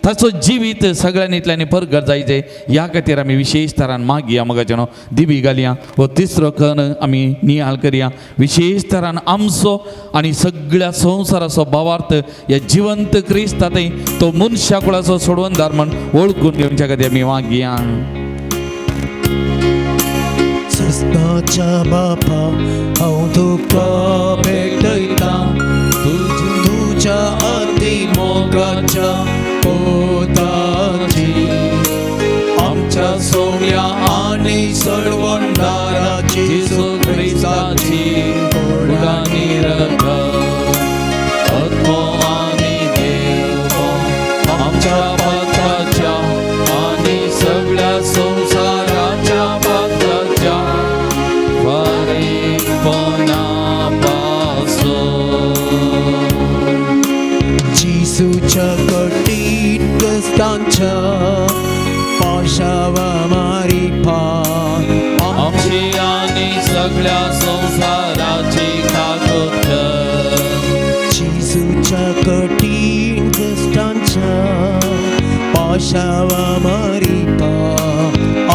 ताचो जिवीत सगळ्यांनी परगट जायचे. ह्या खातीर आमी विशेश तरान मागया मोगाच्यानो, दिवी घालया. हो तिसरो खण आमी नियाळ करया. विशेश तरान आमचो आनी सगळ्या संवसाराचो भावार्थ ह्या जिवंत क्रिस्तांतय तो मनशा कुळाचो सोडवणदार म्हण वळखून घेवच्या खातीर आमी मागया. सस्ताच्या बापा हांव तुका भेटयता, तुज्या अति मोगाच्या पोताची, आमच्या सोम्या आनी सडवणदाराची जेजू क्रिस्ताची उडानी रगत आत्मो आनी देव आमच्या पात्राच्या आनी सगळ्या संवसाराच्या पात्राच्या फारीकपणा पासून. जेजूच्या कठीण कश्टांच्या पाशावा मारिपा आमची आनी सगळ्या संवसाराची काकूत कर. जेजूच्या कठीण कश्टांच्या पाशावा मारिपा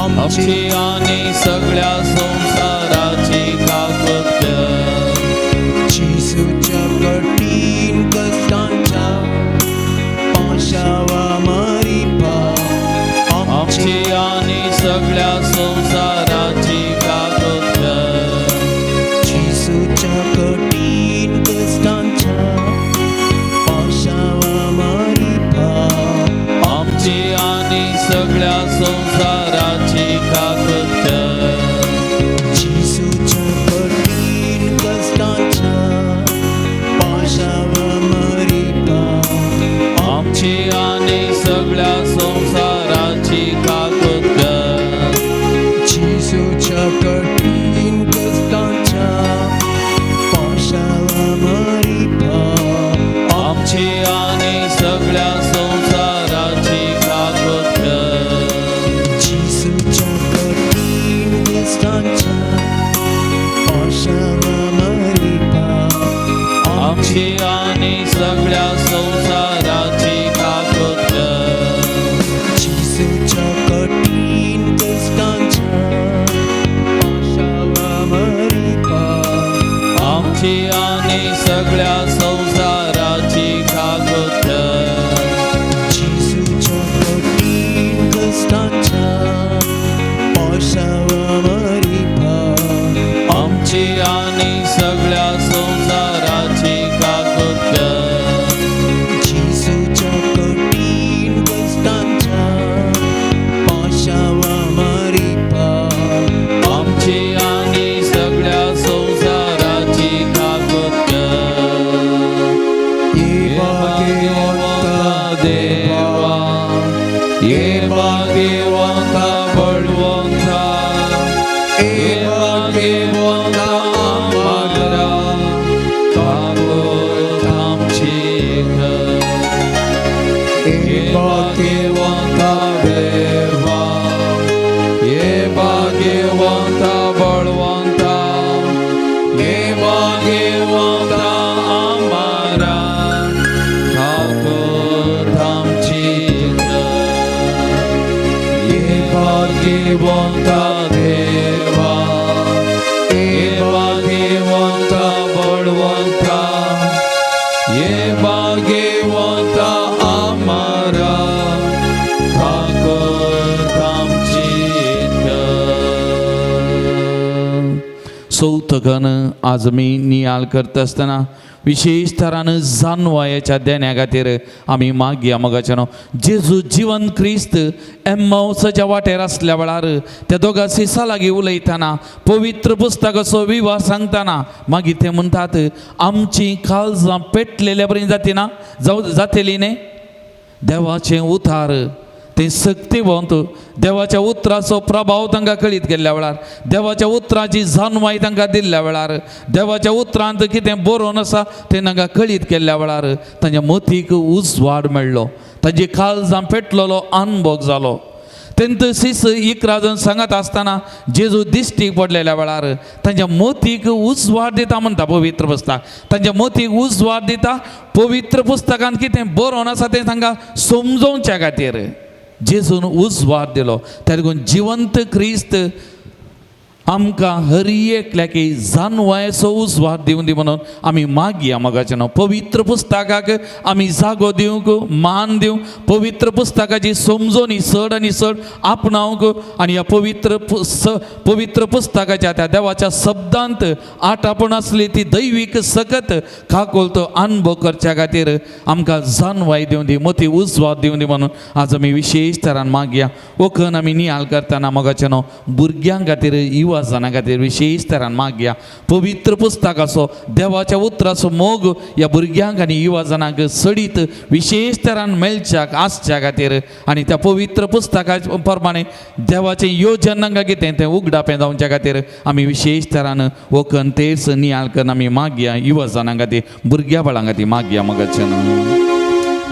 आमची आमची आनी सगळ्या संवसाराची काकूत कर. जेजूच्या कठीण कश्टांच्या पाशावा मारिपा आमची आमची आनी सगळ्या संवसाराची काकूत कर. जेजूच्या कठीण कश्टांच्या पाशावा मारिपा आमची आनी सगळ्या संवसाराची काकूत कर. जेजूच्या कठीण कश्टांच्या पाशावा मारिपा आमची आनी सगळ्या संवसाराची काकूत कर. जेजूच्या कठीण कश्टांच्या पाशावा मारिपा आमची आनी सगळ्या संवसाराची काकूत कर. जेजूच्या कठीण कश्टांच्या पाशावा मारिपा आमची आनी सगळ्या संवसाराची काकूत कर. हे भाग्यवंता बळवंता, हे भाग्यवंता आमारा, ताकद आमची कर. हे भाग्यवंता देवा, हे भाग्यवंता बळवंता, हे भाग्यवंता आमारा, ताकद आमची कर. हे भाग्यवंता देवा, हे भाग्यवंता बळवंता, हे भाग्यवंता आमारा, ताकद आमची कर. चवथकन आज आमी नियाळ करता आसतना विशेश तरान जानवायाच्या देण्या खातीर आमी मागया. मोगाच्या न्हू, जेजू जिवन क्रिस्त एम्मावसाच्या वाटेर आसल्या वेळार त्या दोगा सिसा लागीं उलयतना, पवित्र पुस्तकाचो विवाह सांगतना मागीर ते म्हणटात, आमची काळजां पेटलेल्या बरी जातीना जावं जातली न्ही. देवाचें उतार तें सक्तिवंत, देवाच्या उतराचो प्रभाव तांकां कळीत गेल्ल्या वेळार, देवाच्या उतराची जाणवाय तांकां दिल्ल्या वेळार, देवाच्या उतरांत कितें बरोवन आसा तें तांकां कळीत केल्ल्या वेळार तांच्या मतीक उजवाड मेळ्ळो, तांची काळजां पेटलेलो अनभोग जालो. तेंत सीस 11 जाण सांगत आसतना जेजू दिश्टीक पडलेल्या वेळार तांच्या मोतीक उजवाड दिता म्हणटा पवित्र पुस्तक. तांच्या मोतीक उजवाड दिता, पवित्र पुस्तकांत कितें बरोवन आसा तें तांकां समजोवच्या खातीर जेजून उजवाड दिलो. त्या देखून जिवंत क्रिस्त आमकां हर एकल्याक जानवायेचो उजवाड दिवं दी म्हणून आमी मागया. मोगाचें नांव, पवित्र पुस्तकाक आमी जागो दिवंक, मान दिवंक, पवित्र पुस्तकाची समजोणी चड आनी चड आपणावंक आनी ह्या पवित्र पुस्तकाच्या त्या देवाच्या शब्दांत आटापून आसली ती दैवीक सकत काकोलतो अनुभव करच्या खातीर आमकां जानवाय दिवं दी, मती उजवाड दिवं दी म्हणून आज आमी विशेश तरान मागया. वखन आमी नियाळ करतना मोगाचें न्हू, भुरग्यां खातीर, युवा जाणां खातीर विशेश तरान मागया. पवित्र पुस्तकाचो, देवाच्या उतराचो मोग ह्या भुरग्यांक आनी युवा जाणांक सडीत विशेश तरान मेळच्याक आसच्या खातीर आनी त्या पवित्र पुस्तका प्रमाणे देवाचें योजन तांकां कितें तें उगडापें जावच्या खातीर आमी विशेश तरान वखन तेच नियाळ करून आमी मागया. युवा जाणां खातीर, भुरग्या बाळां खातीर मागया मोगाचें न्हू.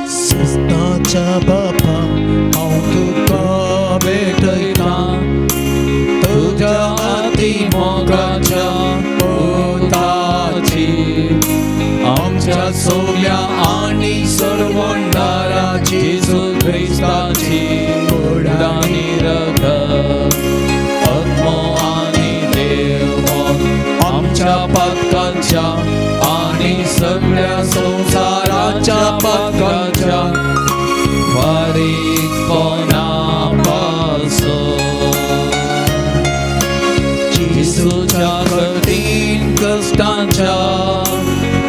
सस्ताच्या बापा, हांव तुका भेटयता, तुज्या अति मोगाच्या पुताची, आमच्या सोम्या आनी सर्वंडारा जेजू ख्रिस्ताची कूड आनी रगत, आत्मो आनी देव, आमच्या पातकांच्या आनी सगळ्या संवसाराच्या पातकांच्या फारीकपणा पासून. जेजूच्या कठीण कश्टांच्या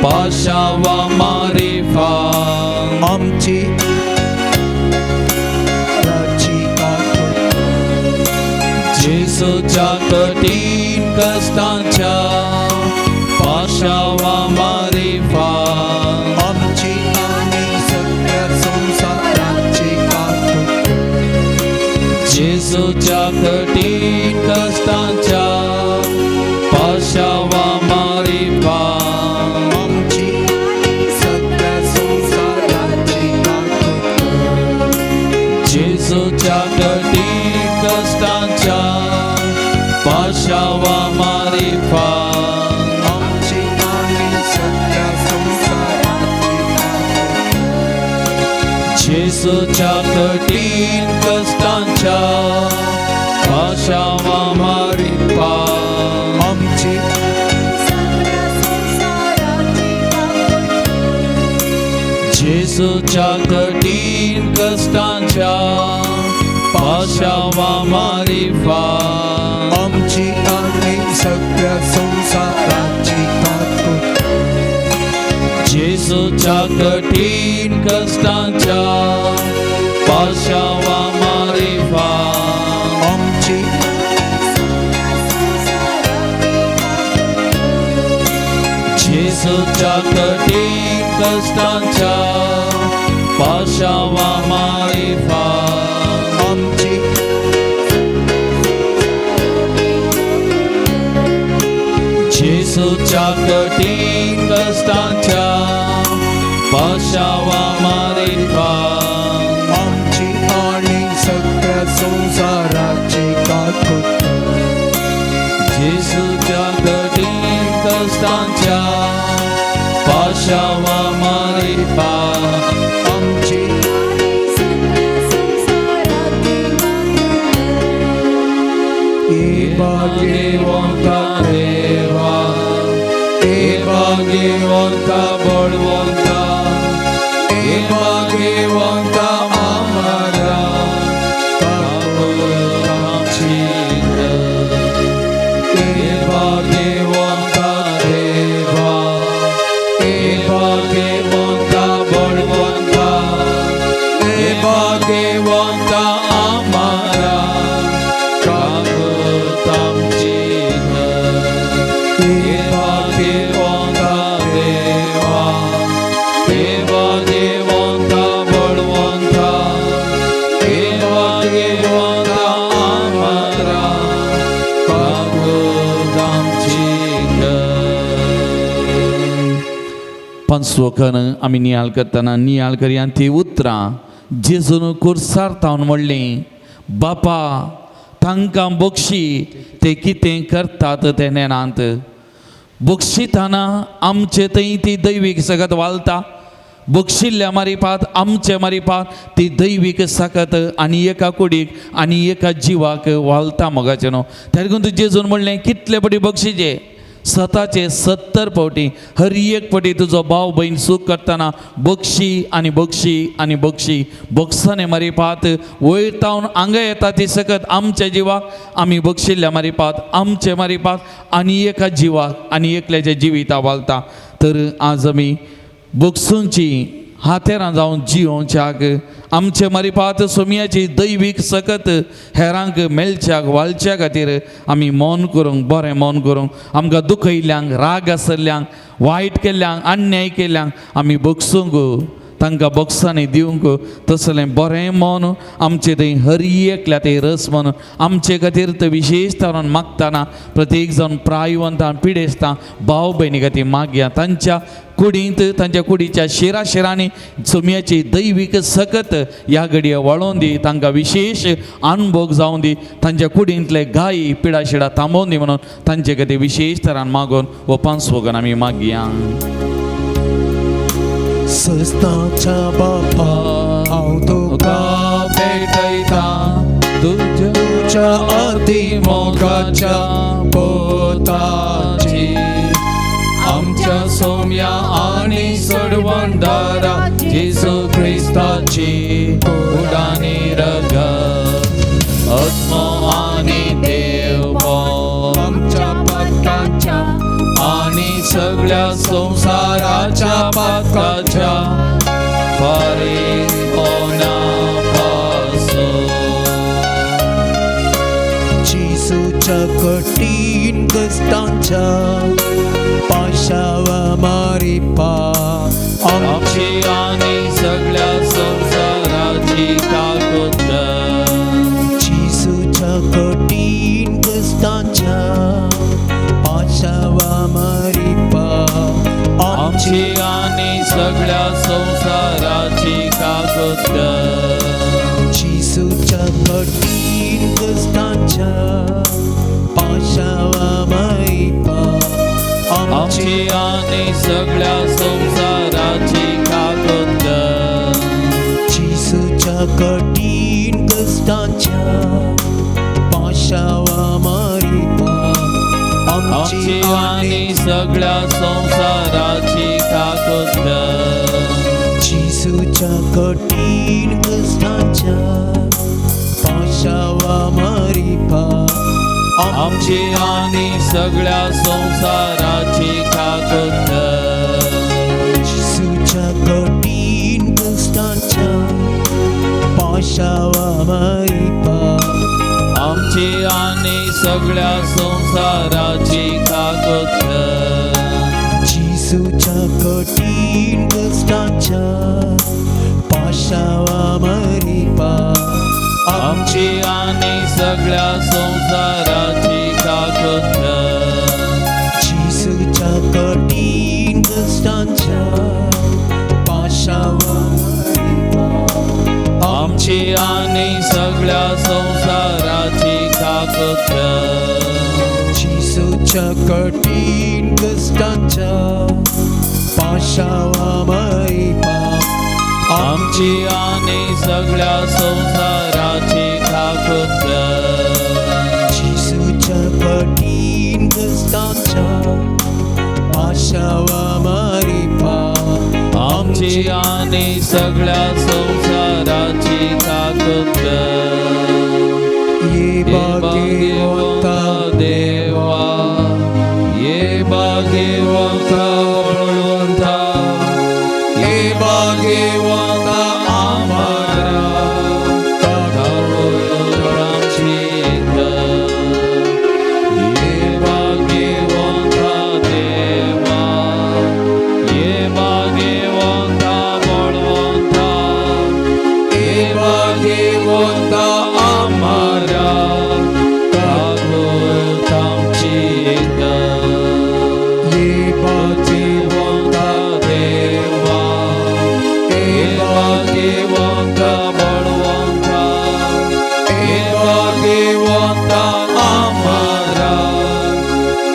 पाशावा मारिफान आमची राची जेजूच्या कठीण कश्टांच्या पाशावा मारिफान आमची आनी सगळ्या संवसाराची काकूट जेजूच्या कठीण कश्टांच्या पाशावा मारिफान आमची सगळ्या संवसाराची काकूट जेजूच्या कठीण कश्टांच्या पाशावा मारिफान आमची आनी सगळ्या संवसाराची काकूट जेजूच्या कठीण कश्टांच्या पाशावा मारिफान आमची सगळ्या संवसाराची काकूट जेजूच्या कठीण कश्टांच्या पाशावा मारिफान आमची आनी सगळ्या संवसाराची काकूट जेजूच्या कठीण कश्टांच्या पाशावा मारिफान आमची सगळ्या संवसाराची काकूट जेजूच्या कठीण कश्टांच्या पाशावा मारिफान जेजूच्या कठीण कश्टांच्या पाशावा मारिफात आमची आणि सगळ्या संवसाराची काकूत कर. जेजूच्या कठीण कश्टांच्या पाशावा मारिफात आमची आणि सगळ्या संसाराची काकूत कर. ए भाग्यवंता देवा, ए भाग्यवंता बळवंता, ए भाग्यवंता आम्हाला काकूत आमची कर. ए भाग्यवंता देवा, ए भाग्यवंता बळवंता, ए भाग्यवंता आम्हाला काकूत आमची कर. ए भाग्यवंता देवा, ए भाग्यवंता बळवंता, ए भाग्यवंता आम्हाला काकूत आमची कर. पंचवखन आमी नियाळ करतना नियाळ करया ती उतरां जेजून कुर्सार तावन म्हणलीं, बापा तांकां बक्षी, ते कितें करतात ते नेणांत. बक्षिताना आमचे थंय ती दैवीक सकत वालता. बक्षिल्ल्या मारिपात आमचे मारिपात ती दैवीक सकत आनी एका कुडीक आनी एका जिवाक वालता मोगाचें न्हू. त्या लागून जेजून म्हणलें, कितले पटी बक्षिचे? सताचे 70 फावटी. हर एक फावटी तुजो भाव भयण चूक करतना बक्षी आनी बक्षी आनी बक्षी. बक्षाने मारिपात वयर तावन हांगा येता ती सकत आमच्या जिवाक. आमी बक्षिल्ल्या मारिपात आमचे मारिपात आनी एका जिवाक आनी एकल्याच्या जिविता वालता. तर आज आमी बक्षूंची हातेरां जावन जियोवच्याक आमचे मारिपात सोमयाची दैवीक सकत हेरांक मेळच्याक वालच्या खातीर आमी मौन करूंक, बरें मौन करूंक. आमकां दुखयल्ल्यांक, राग आसल्ल्यांक, वायट केल्ल्यांक, अन्याय केल्ल्यांक आमी बक्षूंक, तांकां बक्षांनी दिवंक तसलें बरें मन आमचे थंय हर एकल्या ते रस मन आमचे खातीर ते विशेश तरान मागतना प्रत्येक जावन प्रायवंतां पिडेस्तां भाव भयणी खातीर मागया. तांच्या कुडींत, तांच्या कुडीच्या शिरा शिरांनी चोमयाची दैवीक सकत ह्या घडये वळोवन दी. तांकां विशेश अनभोग जावन दी. तांच्या कुडींतले गायी पिडा शिडा थांबोवन दी म्हणून तांचे खातीर विशेश तरान मागून हो पांचवगन आमी मागया. सस्ताच्या बापा, हांव तुका भेटयता तुज्या तुज्या अति मोगाच्या पोताची आमच्या सोम्या आनी सोडवंदारा जेजू क्रिस्ताची उडानी रगत, आत्मो आनी देव आमच्या पातकांच्या आनी सगळ्या संवसाराच्या पातकाच्या फारीक पासून. जेजूच्या कठीण कश्टांच्या पाशावा मारिपा आमची आनी सगळ्या संवसाराची काकूत कर. जेजूच्या कठीण कश्टांच्या पाशावा मारिपा आमची आनी सगळ्या संवसाराची काकूत कर. जेजूच्या कठीण कश्टांच्या पाशावा मारिपा आमची आनी सगळ्या संवसाराची काकूत कर. जेजूच्या कठीण कश्टांच्या पाशावा मारिपा आमची आनी सगळ्या संवसाराची काकूत कर. जेजूच्या कठीण कश्टांच्या पाशावा मारिपा आमची आनी सगळ्या संवसाराची काकूत कर. जेजूच्या कठीण कश्टांच्या पाशावा मारिपा आमची आनी सगळ्या संवसाराची काकूत कर. जेजूच्या कठीण कश्टांच्या पाशावा मारिपा आमची आनी सगळ्या संवसाराची काकूत कर. जेजूच्या आमची आनी सगळ्या संवसाराची ताकद कर. जेजूच्या कठीण कष्टांच्या पाशावा मारी पाप. आमची आनी सगळ्या संवसाराची ताकद कर. जेजूच्या कठीण कष्टांच्या पाशावा मारी पाप. आमची आनी सगळ्या संवसाराची ताकद कर. ये ये भाग्यवंता भाग्यवंता देवा, ये भाग्यवंता बळवंता, ये भाग्यवंता आमारा, ताकद आमची कर. ये भाग्यवंता देवा, ये भाग्यवंता बळवंता, ये भाग्यवंता आमारा, ताकद आमची कर. ये भाग्यवंता देवा, हे भाग्यवंता बळवंता, हे भाग्यवंता आमारा,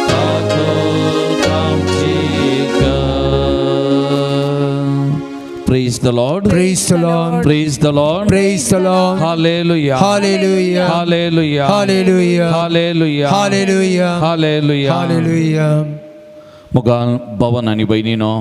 ताकद आमची कर. Praise the Lord. Praise the Lord. Praise the Lord. Praise the Lord. Hallelujah. Hallelujah. Hallelujah. Hallelujah. Hallelujah. Hallelujah. Hallelujah. Hallelujah. मुगाल भवन आनी भयणीनो,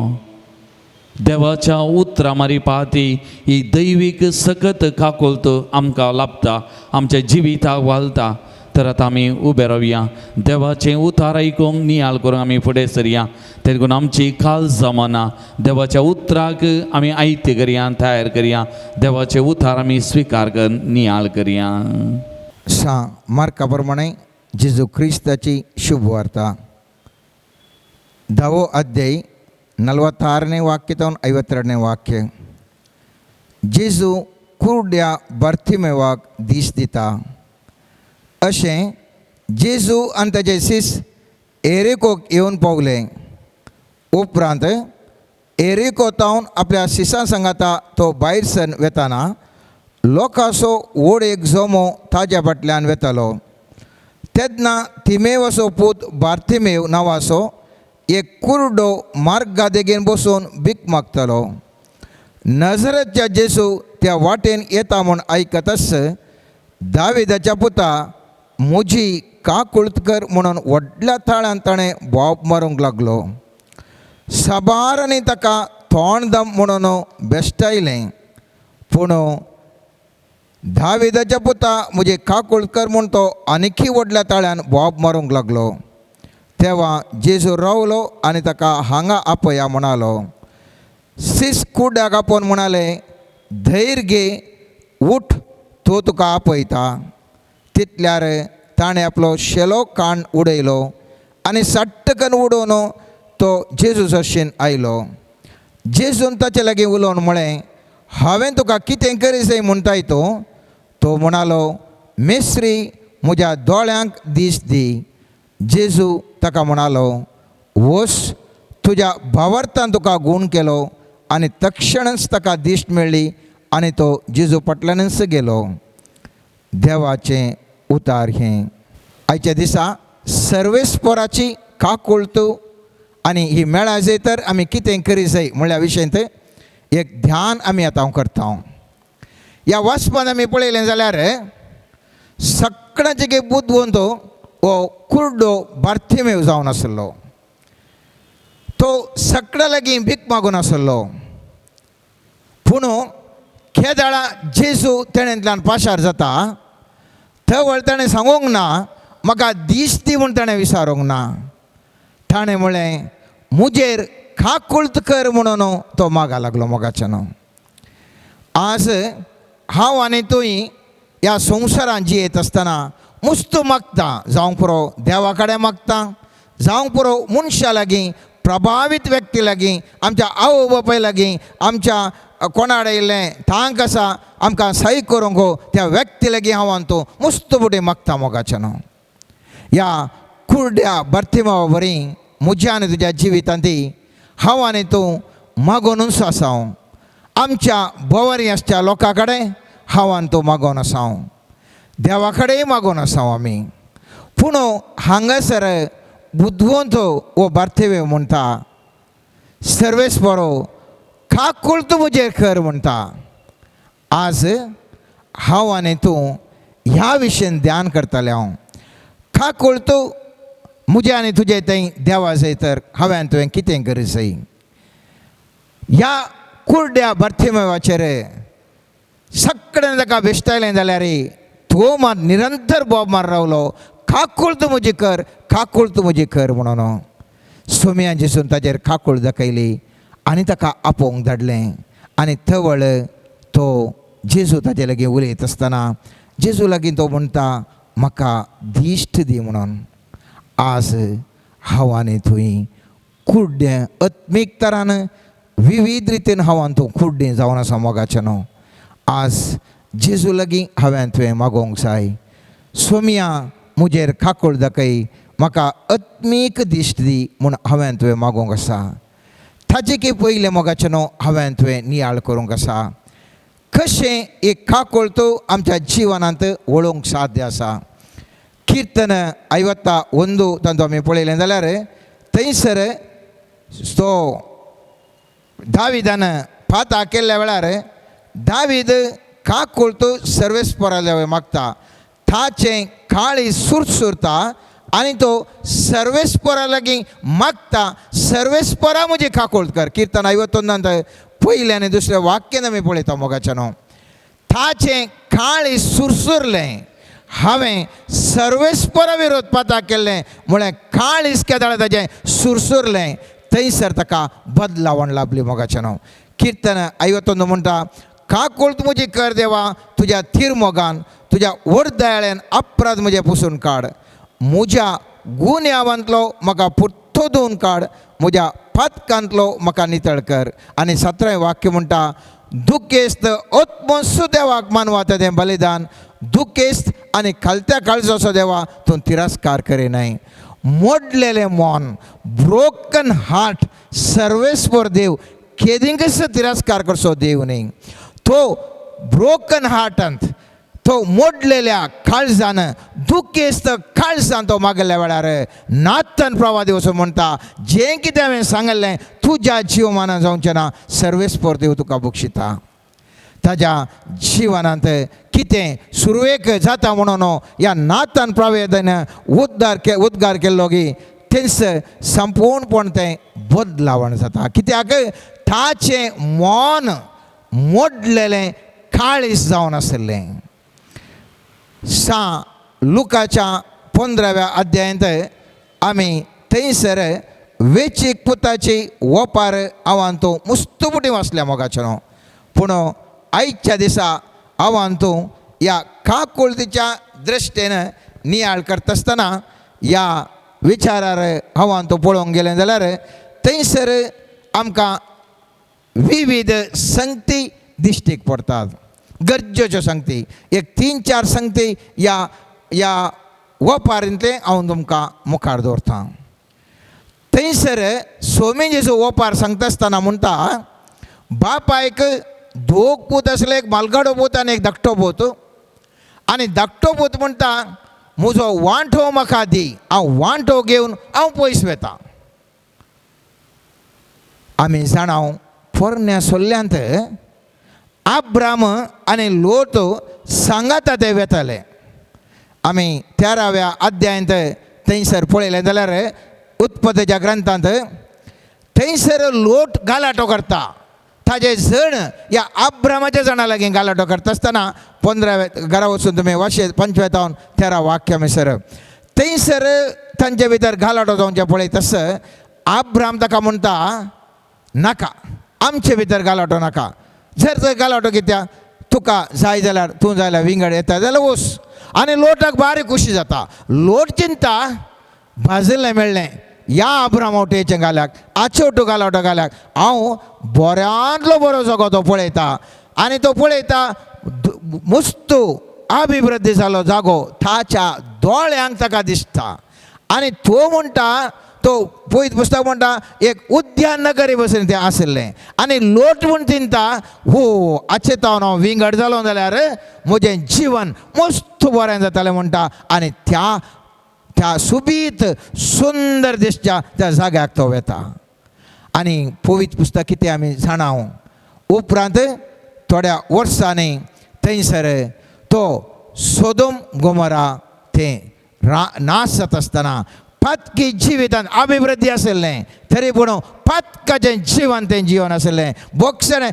देवाच्या उतरां मारी पाती ही दैवीक सकत काकुळट आमकां लाभता, आमच्या जिविताक वालता. तर आतां आमी उबे रावया, देवाचें उतार आयकूंक नियाळ करूंक आमी फुडें सरया. तेदून आमची काल जमाना देवाच्या उतराक आमी आयत्य करया, तयार करया. देवाचें उतार आमी स्विकार कर नियाळ करया. सा मार्का प्रमाणे जेजू क्रिस्ताची शुभवार्ता, धावो अध्याय, 46ನೇ ವಾಕ್ಯ ತವನ್ 52ನೇ ವಾಕ್य. जेजू कुरड्या बार्थिमेवाक दीस दिता. अशें जेजू आनी ताजे सीस एरिकोक येवन पावले. उपरांत एरिको तावन आपल्या सिसां सांगाता तो भायर सर वेताना लोकांचो व्हड एक जमो ताज्या फाटल्यान वेतालो. तेन्ना तिमेवाचो पूत बार्थिमेव नांवाचो एक कुरडो मार्गा देगेन बसून भीक मागतालो. नजरेच्या जेजू त्या वाटेन येता म्हूण आयकतच, दाविदाच्या पुता, म्हजी काकुळट कर म्हणून व्हडल्या ताळ्यान ताणें बोब मारूंक लागलो. साबारांनी ताका तोंड दम म्हणून बेश्टायलें, पूण दाविदाच्या पुता, म्हजी काकुळट कर म्हूण तो आनीकय व्हडल्या ताळ्यान बोब मारूंक लागलो. तेवा जेजू रावलो आनी ताका हांगा आपया म्हणालो. सीस कुड्याक आपोवन म्हणाले, धैर्य घे, उठ, तो तुका आपयता. तितल्यार ताणें आपलो शेलो काण उडयलो आनी सट्टकन उडोवन तो जेजू सरशीन आयलो. जेजून ताचे लागीं उलोवन म्हळें, हांवें तुका कितें करी जाय म्हणटाय तूं? तो म्हणालो, मेस्त्री, म्हज्या दोळ्यांक दीस दी. जेजू ताका म्हणालो, वस, तुज्या भावार्थान तुका गूण केलो. आनी तक्षणच ताका दिश्ट मेळ्ळी आनी तो जेजू फाटल्यानच गेलो. देवाचें उतार हें. आयच्या दिसा सर्वेस्पोराची काकुळट आनी ही मेळा जाय तर आमी कितें करी जाय म्हणल्या विशयांत एक ध्यान आमी आतां करता. ह्या वाचपान आमी पळयलें जाल्यार सगळ्यांचे बुदवंत हो कुर्डो बार्थिमेव जावन आसलो. तो सगळ्या लागीं भीक मागून आसलो. पूण केदाळा जेजू तेणेंतल्यान पाशार जाता थंय ताणें सांगूंक ना, म्हाका दीस दी म्हूण ताणें विचारूंक ना. ताणें म्हळें, म्हजेर काकुळट कर म्हणून तो मागा लागलो मोगाच्यान. आज हांव आनी तूं ह्या संवसारांत जियेत आसतना मुस्त मागता, जावंक पुरो देवा कडेन मागता, जावंक पुरो मनशा लागीं, प्रभावीत व्यक्ती लागीं, आमच्या आवय बापाय लागीं, आमच्या कोणा इल्लें तांक आसा आमकां सही करूंक हो त्या व्यक्ती लागीं हांव आनी तूं मुस्त फुडें मागता मोगाच्यान. ह्या कुर्ड्या बार्थिमावा वरी म्हज्या आनी तुज्या जिवितांत हांव आनी तूं मागोनूच आसा. आमच्या भोंवरी आसच्या लोकां कडेन, हांव आनी तूं मागोन आसा, देवा कडेन मागोन आसा आमी. पूण हांगासर बुदवंत हो बार्थिवे म्हणटा, सर्वेस बरो काकूळ तूं म्हजेर कर म्हणटा. आज हांव आनी तूं ह्या विशयान ध्यान करतालें. हांव काकूळ तूं म्हजें आनी तुजें थंय देवा जाय तर हांवें आनी तुवें कितें करूं जाय. ह्या कुर्ड्या बार्थिमेवाचेर सगळें ताका बेश्टायलें जाल्यार तो मात निरंतर बोब मार रावलो, काकूळ तूं म्हजी कर, काकूळ तूं म्हजी कर म्हणून. सोम्या जेसून ताजेर काकूळ दाखयली आनी ताका आपोवंक धाडलें. आनी तवळ तो जेजू ताजे लागीं उलयत आसतना जेजू लागीं तो म्हणटा, म्हाका दिश्ट दी म्हणून. आज हांव आनी थंय कुड्डें आत्मीक तरान विविध रितीन हांव आनी तूं कुड्डें जावन आसा मोगाचें न्हू. आज जेजू लागीं हांवें तुवें मागोवंक जाय, सोम्या म्हजेर काकूळ दाखय, म्हाका आत्मीक दिश्ट दी म्हूण हांवें तुवें मागोवंक आसा. ताजे की पयलें मोगाचें न्हू हांवें तुवें नियाळ करूंक आसा, कशें एक काकूळ तूं आमच्या जिवनांत वळोवंक साध्य आसा. कीर्तन 51 तांतूं आमी पळयलें जाल्यार थंयसर तो दाविदान पाता केल्ल्या वेळार दावीद काकूळ तूं सर्वेस्पराल्या मागता, ताचें काळी सुरसुरता आनी तो सर्वेस्परा लागीं मागता, सर्वेस्परा म्हजी काकूळ कर. कीर्तन 51 पयलें आनी दुसरें वाक्यान आमी पळयता मोगाचें न्हू. ताचें काळी सुरसुरलें, हांवें सर्वेस्परा विरोध पाता केल्लें म्हळ्यार काळीज केदाळ ताचें सुरसुरलें, थंयसर ताका बदलावण लाभली मोगाचें न्हू. कीर्तन 51 म्हणटा, काकूळ म्हजी कर देवा तुज्या थीर मोगान, तुज्या व्हड दयाळ्यान अपराध म्हजें पुसून काड, म्हज्या गुन्यांवांतलो म्हाका पुर्तो धुवन काड, म्हज्या पातकांतलो म्हाका नितळ कर. आनी 17वें वाक्य म्हणटा, दुखेस्त आत्मसु देवाक मानवाता तें बलिदान, दुखेस्त आनी खालत्या काळजाचो देवा तूं तिरस्कार करिनाय. मोडलेलें मन, ब्रोकन हार्ट, सर्वेस्पर देव केदिंकच तिरस्कार करचो देव न्ही. तो ब्रोकन हार्टांत, तो मोडलेल्या काळजान, दुखेस्त काळजान तो मागल्या वेळार नातन प्रवादी वचून म्हणटा, जें कितें हांवें सांगलें तुज्या जिवमानान जावचें ना, सर्वेस्पर देव तुका बक्षिता. ताज्या जिवनांत कितें सुरवेक जाता म्हणून ह्या नातन प्रवेदन उद्गार केल्लो की तेंच संपूर्णपण तें बदलावण जाता. कित्याक ताचें मन मोडलेलें काळीज जावन आशिल्लें. सा लुकाच्या 15व्या अध्यायांत आमी थंयसर वेचीक पुताची ओपार हांवान तूं मुस्तुपुटी वाचल्या मोगाचें न्हू. पूण आयच्या दिसा हांवान तूं ह्या काकुळतीच्या दृश्टेन नियाळ करता आसतना ह्या विचारार हांवान तूं पळोवंक गेलें जाल्यार थंयसर आमकां विविध संगती दिश्टीक पडटात, गरजेच्यो संगती. एक 3-4 संगती ह्या ह्या ओपारींतलें हांव तुमकां मुखार दवरतां. थंयसर सोमी जेजू ओपार सांगता आसतना म्हणटा, बापायक दोग पूत आसले, एक मालगाडो पूत आनी एक धाकटो पूत. आनी धाकटो पूत म्हणटा, म्हजो वांटो म्हाका दी, हांव वांटो घेवन हांव पयस वेता. आमी जाणां पोरण्या सोल्ल्यांत आब्राम आनी लोट सांगाता ते वेताले. आमी 13व्या अध्यायांत थंयसर पळयलें जाल्यार उत्पत्तीच्या ग्रंथांत थंयसर लोट गालाटो करता, ताजे जण ह्या आब्रामाच्या जणा लागीं गालाटो करता आसतना 15व्या घरा वचून तुमी वाशे 25 13 वाक्य मिसर थंयसर तांचे भितर गालाटो जावचें पळयत आस. आब्राम ताका म्हणटा, नाका आमचे भितर गालाटो नाका, जर जर गालाटो कित्याक तुका जाय जाल्यार तूं जाल्यार विंगड येता जाल्यार वच. आनी लोटाक बारीक खुशी जाता. लोट चिंता भाजलें मेळ्ळें ह्या आब्राम वटेचें घाल्याक आचेवटो गालाटो घाल्याक हांव बऱ्यांतलो बरो जगो तो पळयता. आनी तो पळयता मुस्तू अभिवृद्धी जालो जागो ताच्या दोळ्यांक ताका दिसता. आनी तो म्हणटा तो पवित्र पुस्तक म्हणटा एक उद्यान नगरी बसून तें आशिल्लें. आनी लोट म्हूण चिंता हो आचे तावन हांव विंगड जालो जाल्यार म्हजें जीवन मस्त बरें जातालें म्हणटा. आनी त्या त्या सुबीत सुंदर दिसच्या त्या जाग्याक तो वेता. आनी पवित्र पुस्तक कितें आमी जाणा. उपरांत थोड्या वर्सांनी थंयसर तो सोदोम गोमोरा तें नाश जाता आसतना पातकी जिवितान अभिवृद्धी आशिल्लें तरी पूण पातकाचें जिवन तें जिवन आशिल्लें, बोक्षणें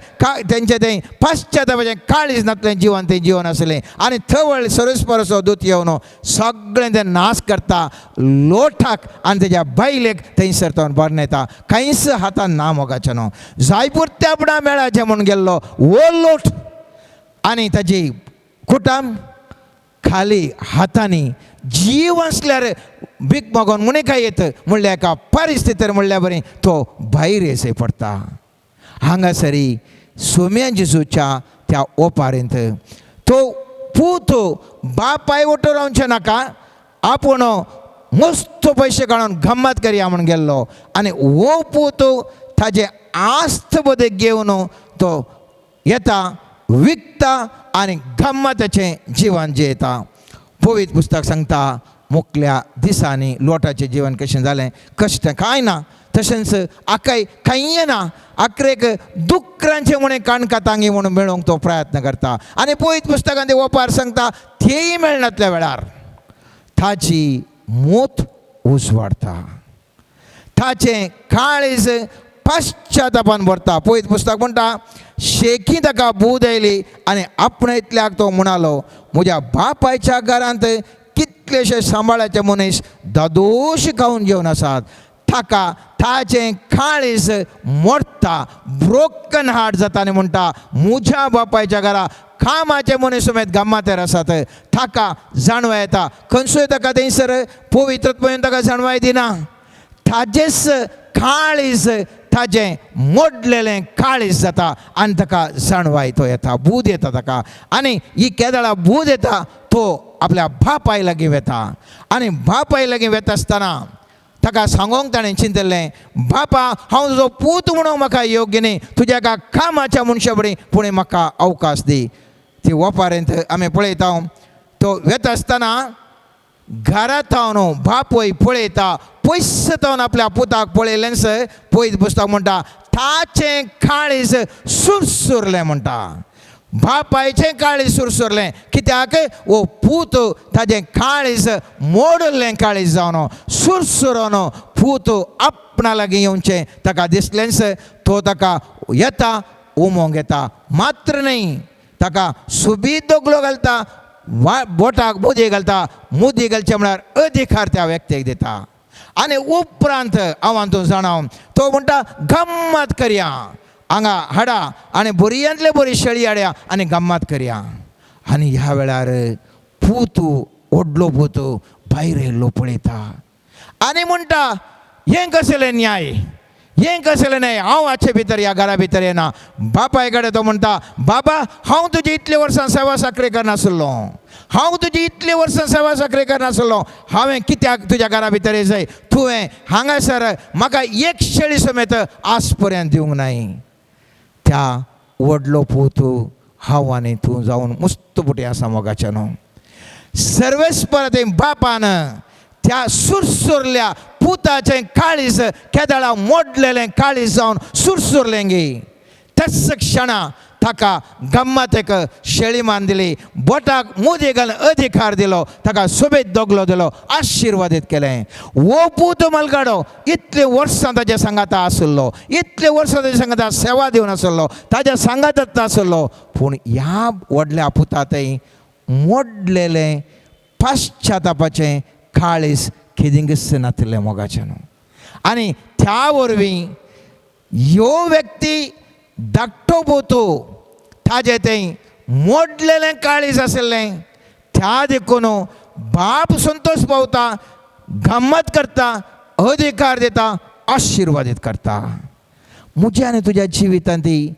तेंचें तें पाश्चातापाचें काळीज नासलें जिवन तें जिवन आशिल्लें. आनी थवळ सरस्परसो दूत येवन सगळें तें नाश करता लोटाक आनी तेज्या बायलेक थंयसर तो बरणयता. कांयच हातान ना मोगाचें न्हू जायपुरत्या आपणा मेळाचें म्हूण गेल्लो वो लोट आनी ताजी कुटाम खाली हातांनी जीव आसल्यार भीक मागून म्हणे काय येत म्हणल्यार एका परिस्थितीर म्हणल्या बरी तो भायर येसय पडटा. हांगासरी सोम्या जेजूच्या त्या ओपारींत तो पूत बापाय वटो रावचें नाका, आपूण मस्त पयशे काडून गम्मत करया म्हूण गेल्लो. आनी हो पूत ताजें आस्त बदेक घेवन तो येता विकता आनी गम्मताचें जिवन जियेता. पवित्र पुस्तक सांगता मुकल्या दिसांनी लोटाचें जिवन कशें जालें, कश्ट कांय ना, तशेंच आकाय कांय ना, आकरेक दुकरांचें म्हण काणकातांगी म्हणून मेळोवंक तो प्रयत्न करता. आनी पवित्र पुस्तकान ते ओपार सांगता तेय मेळनातल्या वेळार ताची मोत उजवाडता, ताचें काळीज पश्चातापान भरता. पवित्र पुस्तक म्हणटा शेकी ताका बूद आयली आनी आपणायतल्याक तो म्हणालो म्हज्या बापायच्या घरांत कितलेशे सांबाळाचे मनीस दादोश खावन जेवन आसात. ताका ताचें काळीज मोडटा, ब्रोकन हार्ट जाता आनी म्हणटा म्हज्या बापायच्या घरा कामाचे मनीस समेत गम्मातेर आसात. ताका जाणवाय येता खंयसूय ताका थंयसर पवित्रत्व ताका जाणवाय दिना, ताजेच काळीज ताजें मोडलेलें काळीज जाता आनी ताका जाणवाय तो येता, बूद येता ताका. आनी ही केदळा बूद येता तो आपल्या बापाय लागीं वेता आनी बापाय लागीं वेता आसतना ताका सांगोंक ताणें चिंतलें बापा हांव तुजो पूत म्हणूंक म्हाका योग्य न्ही, तुज्या एका कामाच्या मनशा बरी पूण म्हाका अवकाश दी. ती ओपारेंत आमी पळयता तो वेता आसतना घरांत हांव बापूय पळयता पयस तावन आपल्या पुताक पळयलेंच पयस पुस्तक म्हणटा ताचें काळीज सुरसुरलें म्हणटा. बापायचें काळीज सुरसुरलें कित्याक वो पूत ताजें काळीज मोडलें काळीज जावन सुरसुरोन पूत आपणा लागीं येवचें ताका दिसलेंच तो ताका येता उमोंग येता. मात्र न्हय ताका सुबीत दोगलो घालता, बोटाक मुदी घालता, मुदी घालचें म्हळ्यार अधिकार त्या व्यक्तीक दिता. आनी उपरांत हांव तूं जाणा तो म्हणटा गम्मत करया हांगा हाडा आनी बरयांतले बरी शेळी हाडया आनी गम्मत करया. आनी ह्या वेळार पूत व्हडलो पूत भायर येयल्लो पळयता आनी म्हणटा हें कसलें न्याय, हें कसलें न्याय, हांव हाचे भितर ह्या घरा भितर येना. बापाय कडेन तो म्हणटा बाबा हांव तुजी इतलीं वर्सां सेवा साकरी करनासलो, हांव तुजी इतलीं वर्सां सेवा साकरी करनासलो, हांवें कित्याक तुज्या घरा भितर येयजाय, तुवें हांगासर म्हाका एक शेळी समेत आज पर्यंत दिवंक नाय. त्या व्हडलो पूत हांव आनी तूं जावन मस्त पुटी आसा मोगाचें न्हू. सर्वेस्पर बापान त्या सुरसुरल्या पुताचें काळीज केदळा मोडलेलें काळीज जावन सुरसुरलें गे. त्याच क्षणा ताका गम्मत एक शेळी मान दिली, बोटाक मुदी घालून अधिकार दिलो, ताका सोबीत दोगलो दिलो, आशिर्वादीत केलें. वो पूत मलगाडो इतले वर्सां ताज्या सांगाता आसलो, इतले वर्सां ताज्या सांगाता सेवा दिवन आसलो, ताज्या सांगातात आसलो, पूण ह्या व्हडल्या पुतातय मोडलेलें पाश्चातापाचें काळीज केदिंगच नातिल्लें मोगाचें न्हू. आनी त्या वरवीं ह्यो व्यक्ती धाकटो पोतू ताजें तें मोडलेलें काळीज आशिल्लें त्या देखून बाप संतोष पावता, गम्मत करता, अधिकार दिता, आशिर्वादीत करता. म्हज्या आनी तुज्या जिवितांत ती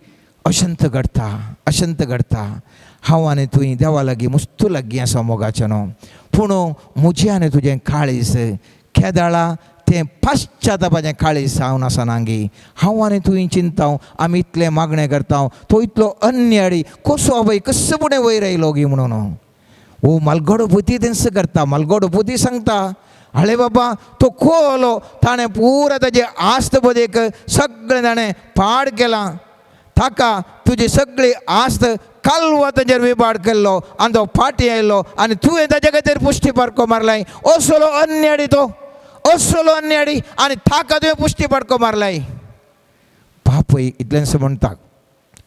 अशंत घडटा, अशंत घडटा. हांव आनी तुवें देवा लागीं मुस्तू लागीं आसा मोगाचें न्हू, पूण म्हजें आनी तुजें काळीज केदाळा तें पश्चातापाचें काळीज जावन आसना गी. हांव आनी तुवें चिंता, आमी इतलें मागणें करता, तो इतलो अन्याडी कसो आवय कसो फुडें वयर आयलो गी म्हणून. ओ मालगडो पुती तेंच करता, मालगडो पुती सांगता, आळे बाबा तो कोलो ताणें पुरा ताजे आस्त बदेक सगळें ताणें पाड केलां, ताका तुजी सगळी आस्त कालवा ताजेर विबाड केल्लो आनी तो फाटीं आयलो आनी तुवें ताजे खातीर पुश्टी पारको मारलाय. असलो अन्याडी तो, असलो अन्याडी आनी ताका तुवें पुश्टी पारको मारलाय. बापूय इतलेंच म्हणटा,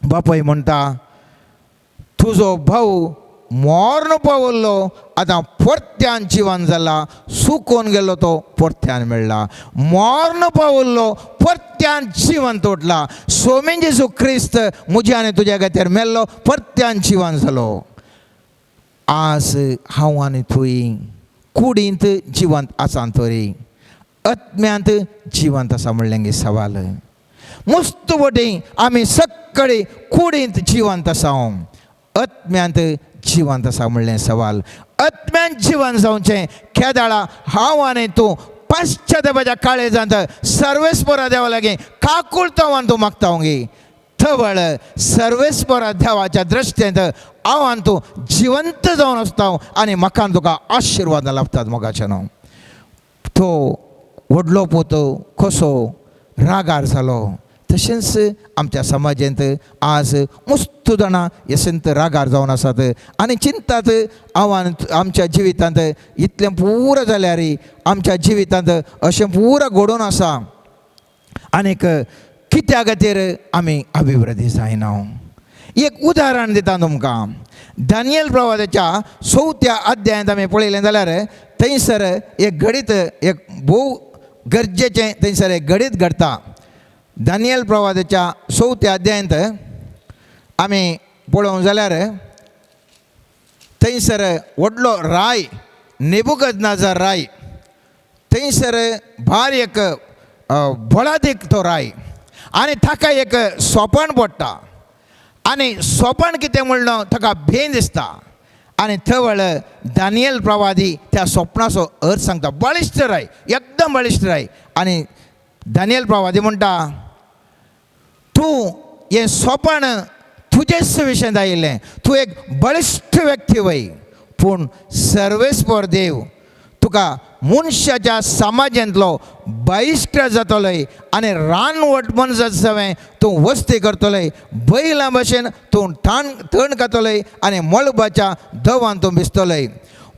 बापूय म्हणटा तुजो भाव मोर्न पावल्लो आतां परत्यान जिवन जाला, सुकोन गेल्लो तो परत्यान मेळ्ळा, मोर्न पावल्लो परत्यान जिवन तोडला. सोमीन जेजू क्रिस्त म्हज्या आनी तुज्या खातीर मेल्लो, परत्यान जिवन जालो. आज हांव आनी तुय कुडींत जिवंत आसा तरी आत्म्यांत जिवंत आसा म्हणलें गे सवाल. मुस्त वटी आमी सगळे कुडींत जिवंत आसा, आत्म्यांत जिवंत आसा म्हणलें सवाल. आत्म्यांत जिवन जावचें केदाळा हांव आनी तूं पश्चातापाच्या काळेजांत सर्वेस्परा देवा लागीं काकुळतांव आनी तूं मागता गे. थवळ सर्वेस्परा देवाच्या दृश्टेंत हांव आनी तूं जिवंत जावन आसता आनी म्हाका तुका आशिर्वाद लाभतात. मोगाच्यानो तो व्हडलो पोतो कसो रागार जालो, तशेंच आमच्या समाजांत आज मस्त जाणां येसंत रागार जावन आसात आनी चिंतात आव्हान आमच्या जिवितांत इतलें पुरो जाल्यार आमच्या जिवितांत अशें पुरो घडोवन आसा आनीक कित्या खातीर आमी अभिवृद्धी जायना. एक उदाहरण दिता तुमकां, दानियल प्रवादाच्या चवथ्या अध्यायांत आमी पळयलें जाल्यार थंयसर एक घडीत एक भोव गरजेचें थंयसर एक घडीत घडटा. दानियल प्रवादाच्या चवथ्या अध्यायांत आमी पळोवंक जाल्यार थंयसर व्हडलो राय नेबुकदनेझर राय, थंयसर भार एक बळादीक तो राय आनी ताका एक सोपण पडटा आनी सोपण कितें म्हणलो ताका भेन दिसता आनी थवळ दानियल प्रवादी त्या सोपणाचो अर्थ सांगता. बळिश्ट राय, एकदम बळिश्ट राय. आनी दानियल प्रवादी म्हणटा तूं हें सोपण तुजेच विशयांत आयिल्लें, तूं एक बळिश्ट व्यक्ती वय, पूण सर्वेस्पर देव तुका मनशाच्या समाजांतलो बहिश्कार जातलोय आनी रानवट मनशां सवें तूं वस्ती करतलोय, बैलां भशेन तूं तण खातलोय आनी मळबाच्या दवान तूं भिजतलोय.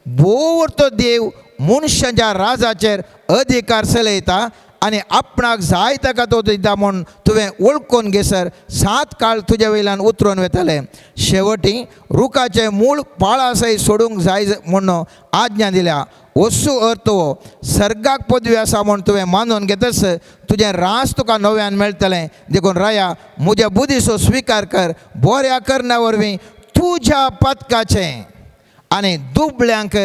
भोव देव मनशाच्या राजाचेर अधिकार चलयता आनी आपणाक जाय ताका तो दिता म्हूण तुवें वळखून घेसर 7 काळ तुजे वयल्यान उतरून वताले. शेवटी रुखाचें मूळ पाळा सयत सोडूंक जाय म्हूण आज्ञा दिल्या. वसू अर्थ हो सर्गाक पदवी आसा म्हूण तुवें मानून घेतच तुजें रास तुका नव्यान मेळटलें. देखून राया म्हज्या बुद्धीचो स्विकार कर, बऱ्या करण्या वरवीं तुज्या पदकाचें आनी दुबळ्यांक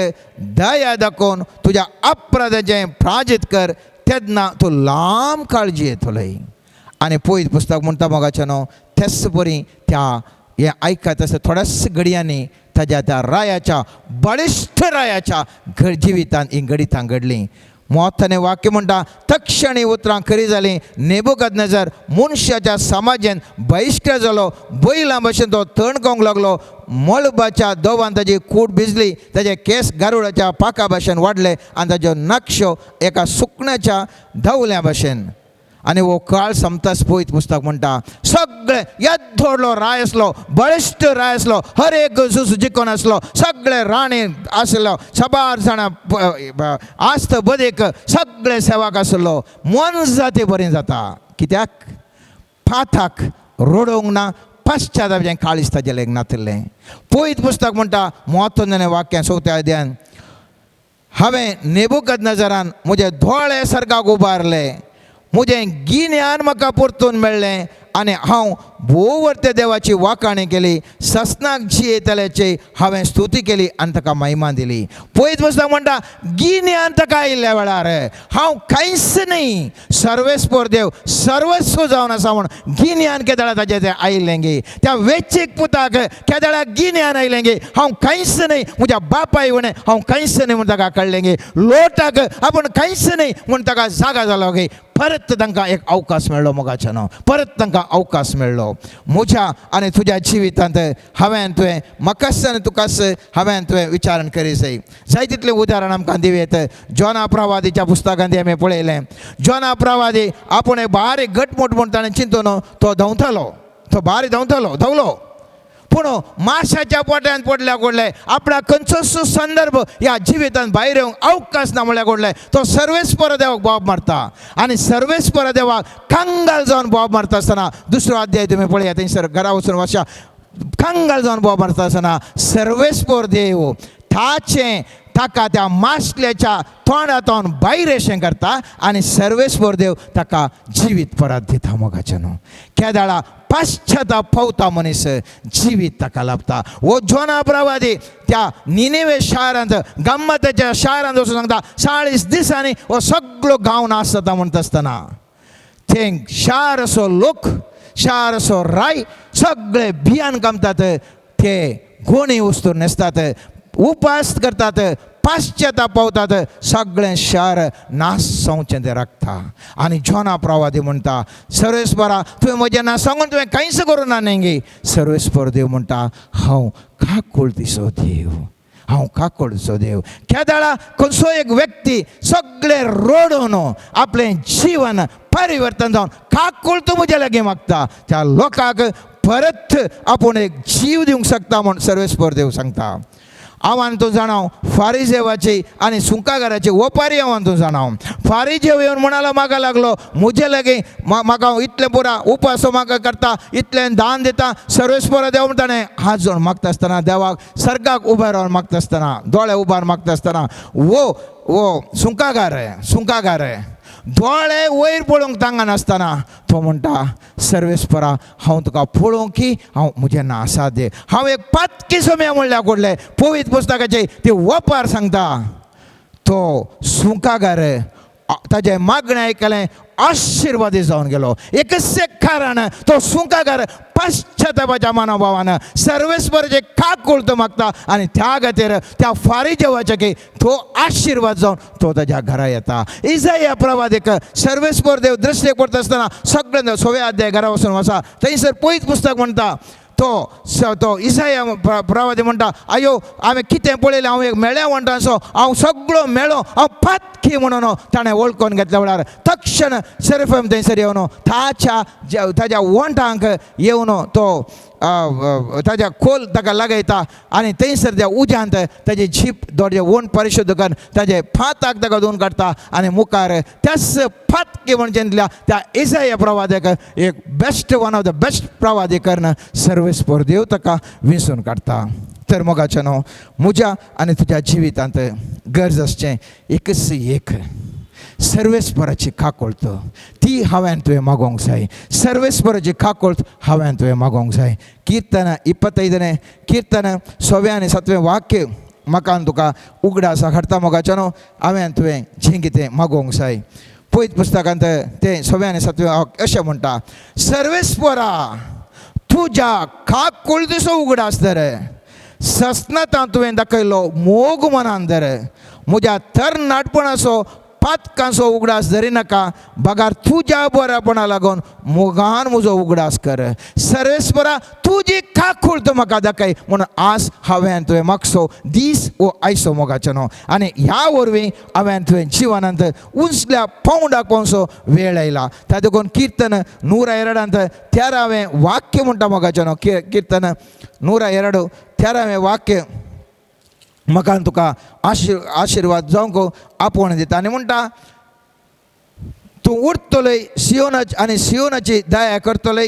दया दाखोवन तुज्या अपराधाचें प्राजीत कर, तेन्ना तूं लांब काळजी येतलोय. आनी पयत पुस्तक म्हणटा मोगाचें न्हू तेच बरी त्या हें आयकत आसता थोड्याच घडयांनी ताज्या त्या रायाच्या बळिश्ट रायाच्या जिवितान हीं घडितां घडलीं. मोहताने वाक्य म्हणटा तक्षणी उतरां खरी जालीं. नेबुकदनेझर मनशाच्या समाजान बहिश्कार जालो, बैलां भशेन तो तण खावंक लागलो, मळबाच्या दोवान ताजी कूट भिजली, ताजे केंस गारुडाच्या पाका भशेन वाडले आनी ताज्यो नक्षो एका सुकण्याच्या धवल्या भशेन. आनी हो काळ समतास पळयत पुस्तक म्हणटा सगळे येदोडलो राय आसलो, बळिश्ट राय आसलो, हर एक झूज जिखून आसलो, सगळे राणी आसलो, साबार जाणां आस्त बदीक सगळे सेवाक आसलो. मन जाती बरें जाता कित्याक पाथाक रडोवंक ना, पश्चातापाचें काळीज ताजें लेग नातिल्लें. पळयत पुस्तक म्हणटा म्हत्वाचें वाक्य चवथ्या अध्यायान, हांवें नेबुकदनेझरान म्हजे दोळे सर्गाक उबारले, म्हजें गिन्यान म्हाका परतून मेळ्ळें आनी हांव भोव देवाची वाखाणी केली. ससनाक जियेतल्याची हांवें स्तुती केली आनी ताका महिमा दिली. पयत पुस्तक म्हणटा गिन्यान ताका आयिल्ल्या वेळार हांव कांयच न्ही, सर्वेस्पर देव सर्वस्व जावन आसा म्हूण गिन्यान केदळा ताजें तें आयिल्लें गे. त्या वेचीक पुताक केदळा गिन्यान आयलें गे, हांव कांयच न्ही, म्हज्या बापाय उणें हांव कांयच न्ही म्हूण ताका कळ्ळें गे. लोटाक आपूण कांयच न्ही म्हूण ताका जागा जालो गे. परत तांकां एक अवकाश मेळ्ळो मोगाच्यानो, परत तांकां अवकाश मेळ्ळो. म्हज्या आनी तुज्या जिवितांत हांवें तुवें म्हाकाच आनी तुकाच हांवें तुवें विचारण करी जाय. जाय तितलें उदाहरण आमकां दिवं. जोना प्रवादीच्या पुस्तकांत आमी पळयलें, जोना प्रवादी आपूण एक बारीक घटमूट म्हूण ताणें चिंतून तो धांवतालो, तो बारीक धांवतालो, धांवलो. पूण माशाच्या पोट्यान पडल्या कोडले आपणाक खंयचोच संदर्भ ह्या जिवितांत भायर येवंक अवकाश ना म्हळ्यार कोडले तो सर्वेस्पर देवाक बोब मारता आनी सर्वेस्पर देवाक कंगाल जावन बोब मारता आसतना दुसरो अध्याय तुमी पळयात, थंयसर घरा वचून वाचा. कंगाल जावन बोब मारता आसतना सर्वेस्पर देव ताचें ताका त्या मासल्याच्या तोंडातून भायर अशें करता आनी सर्वेस्पर देव ताका जिवीत परत दिता. मोगाचें न्हू, केदाळा पाश्चाताप पावता मनीस जिवीत ताका लाभता. हो जोना प्रवादी त्या निनेवे शारांत, गम्मताच्या शारांत वचून सांगता 40 दिसांनी हो सगळो गांव नाश जाता म्हणटा आसतना ते शार असो लोक, शार असो राय सगळे भियान कामतात, ते गोणी वस्तू न्हेसतात, उपास करतात, पाश्चाताप पावतात, सगळें शार नाश जावचें तें राखता. आनी जोना प्रवादी म्हणटा सर्वेस्परा तुवें म्हजें ना सांगून तुवें कांयच करूं ना न्ही गे. सर्वेस्पर देव म्हणटा हांव काकुळतीचो देव, हांव काकुळचो देव. केदाळा खंयचो एक व्यक्ती सगळें रडून आपलें जीवन परिवर्तन जावन काकुळत म्हज्या लागीं मागता, त्या लोकांक परत आपूण एक जीव दिवंक शकता म्हूण सर्वेस्पर देव सांगता. हांव तूं जाणाव फारिजेवाची आनी सुंकागाराची ओपारी हांव तूं जाणाव. फारिजेव येवन म्हणालो म्हाका लागलो म्हजे लागीं म्हाका इतलें पुरा उपास म्हाका करता, इतलें दान दिता. सर्वेस्पर देव म्हणटा ताणें हात जोड मागता आसतना देवाक सर्गाक उबे रावन मागता आसतना, दोळे उबार मागता आसतना वो वो सुंकागार सुंकागार दोळे वयर पळोवंक तांगनासतना तो म्हणटा सर्वेस्परा हांव तुका पळोवंक की हांव म्हजें ना आसा दे, हांव एक पातकी सोम्या म्हणल्यार कोडलें पवित्र पुस्तकाचे ती वपार सांगता. तो सुंकागार ताजें मागणें आयकलें, आशिर्वादी जावन गेलो. एकच एक कारण, तो सुंकागार पाश्चातापाच्या मनोभावान सर्वेस्पराचे काकुळत तो मागता आनी त्या खातीर त्या फारिजेवाच्या की तो आशिर्वाद जावन तो ताज्या घरा येता. इजाया प्रवादीक सर्वेस्पर देव दृश्टी पडटा आसतना सगळें सव्या अध्याय घरा वचून वसा, थंयसर पयत पुस्तक म्हणटा तो तो इसाया प्रवादी म्हणटा आयो हांवें कितें पळयलें, हांव एक मेळ्या म्हणटा असो हांव सगळो मेळो, हांव पातकी म्हणून ताणें वळखून घेतल्या वेळार तक्षण सेरेफम थंयसर येवन ताच्या ताज्या वंठांक येवन तो ताज्या खोल ताका लागयता आनी थंयसर त्या उज्यांत ताजी जीप दोळे वण परिशुद्ध करून ताजे फाताक ताका धुवन काडटा आनी मुखार त्याच फातकी म्हणचेंतल्या त्या इसाया प्रवाद्याक एक best one of the best प्रवादी करून सर्वेस्पर देव ताका विंचून काडटा. तर मोगाचें न्हू, म्हज्या आनी तुज्या जिवितांत गरज आसचें एकच एक सर्वेस्पराची काकुळत, ती हांवें तुवें मागोवंक जाय. सर्वेस्पराची काकुळत हांवें तुवें मागोवंक जाय. किर्तन 25 किर्तन 6वें आनी 7वें वाक्य म्हाका तुका उगडास हाडटा. मोगाचें न्हू, हांवें तुवें जें कितें मागोवंक जाय. पयत पुस्तकांत तें 6वें आनी 7वें अशें म्हणटा, सर्वेस्परा तुज्या काकुळतीचो उगडास धर, ससनातां तुवें दाखयलो मोग मनान धर, म्हज्या तरणाटपणाचो पातकांचो उगडास धरिनाका, बगार तुज्या बऱ्यापणा लागून मोगान म्हजो उगडास कर. सर्वेस्परा तुजी काकुळत म्हाका दाखय म्हणून आज हांवें तुवें मागसो दीस वो आयसो मोगाचो न्हू. आनी ह्या वरवीं हांवें तुवें जिवनांत उंचल्या पावंडाक पावसो वेळ आयला. त्या देखून किर्तन 102 13वें वाक्य म्हणटा मोगाचो न्हू. किर्तन 102 13वें वाक्य म्हाका तुका आशिर्वाद जावंक आपोवण दिता आनी म्हणटा तूं उरतलोय सियोनाची आनी सियोनाची दया करतलोय,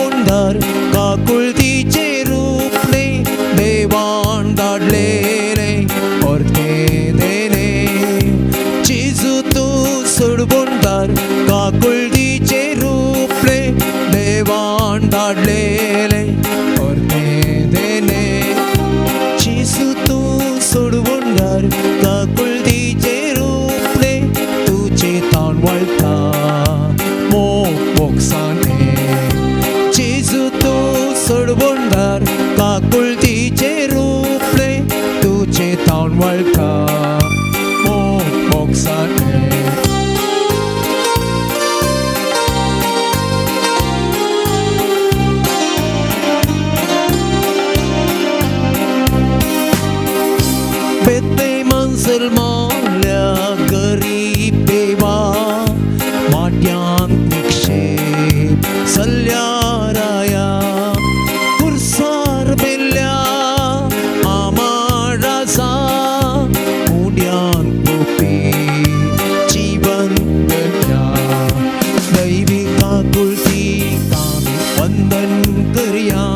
सोडवणदार काकुळतीचे रूपणे देवान धाडलेले परते देणे. जेजू तूं सोडवणदार काकुळतीचे रूपणे देवान धाडलेले परते देणे. जेजू तूं सोडवणदार काकुळतीचे रूपणे तुजे ताण वळटा मोग मोगसाने. जेजू तूं सोडवणदार काकुळतीचे रूपणे तुजे ताण वळटा मोग मोगसाने. मुसलमानल्या गरीब देवा माट्यांत निक्षेप सल्ल्याराया कुर्सार मेल्ल्या आमारासा उड्यांत गोपी जीवन दया. दैवी काकुळती आमी वंदन करया,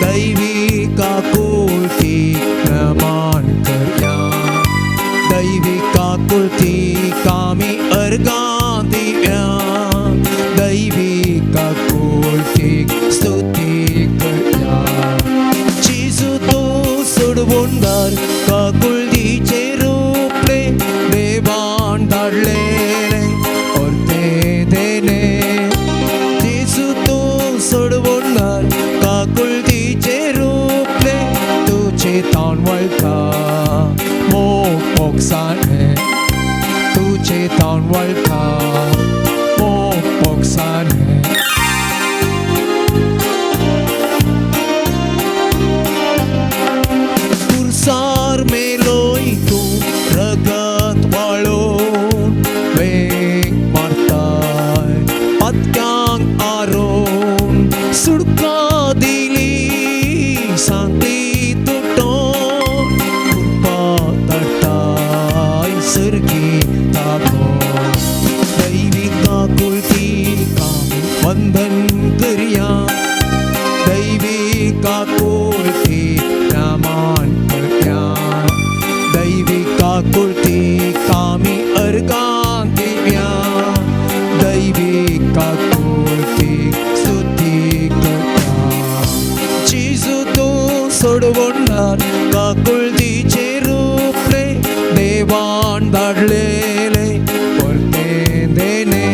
दैवी काकुळती नमन करया, दैवी काकुळती आमी अर्गां दिव्या, दैवी काकुळती स्तुती करया. जेजू तूं सोडवणदार काकुळतीचे रूपणे देवान धाडलेले परते देणे. जेजू तूं सोडवणदार काकुळतीचे रूपणे तुजे ताण वळटा मोग मोगसाने, तुजे ताण वळटा मोग मोगसाने. कुर्सार मेलोय तूं रगत वाळोवन वेंग मारताय पातक्यांक आरोवन सुडका दिली सांगली तुटोन कृपा तटाय सर्गी तागोन. दैवी काकुळती आमी वंदन करया, दैवी काकुळती नमन करया, दैवी काकुळती आमी अर्गां दिव्या, दैवी काकुळती स्तुती करया. जेजू तूं सोडवणदार काकुळतीचे रूपणे देवान धाडलेले परते देणे.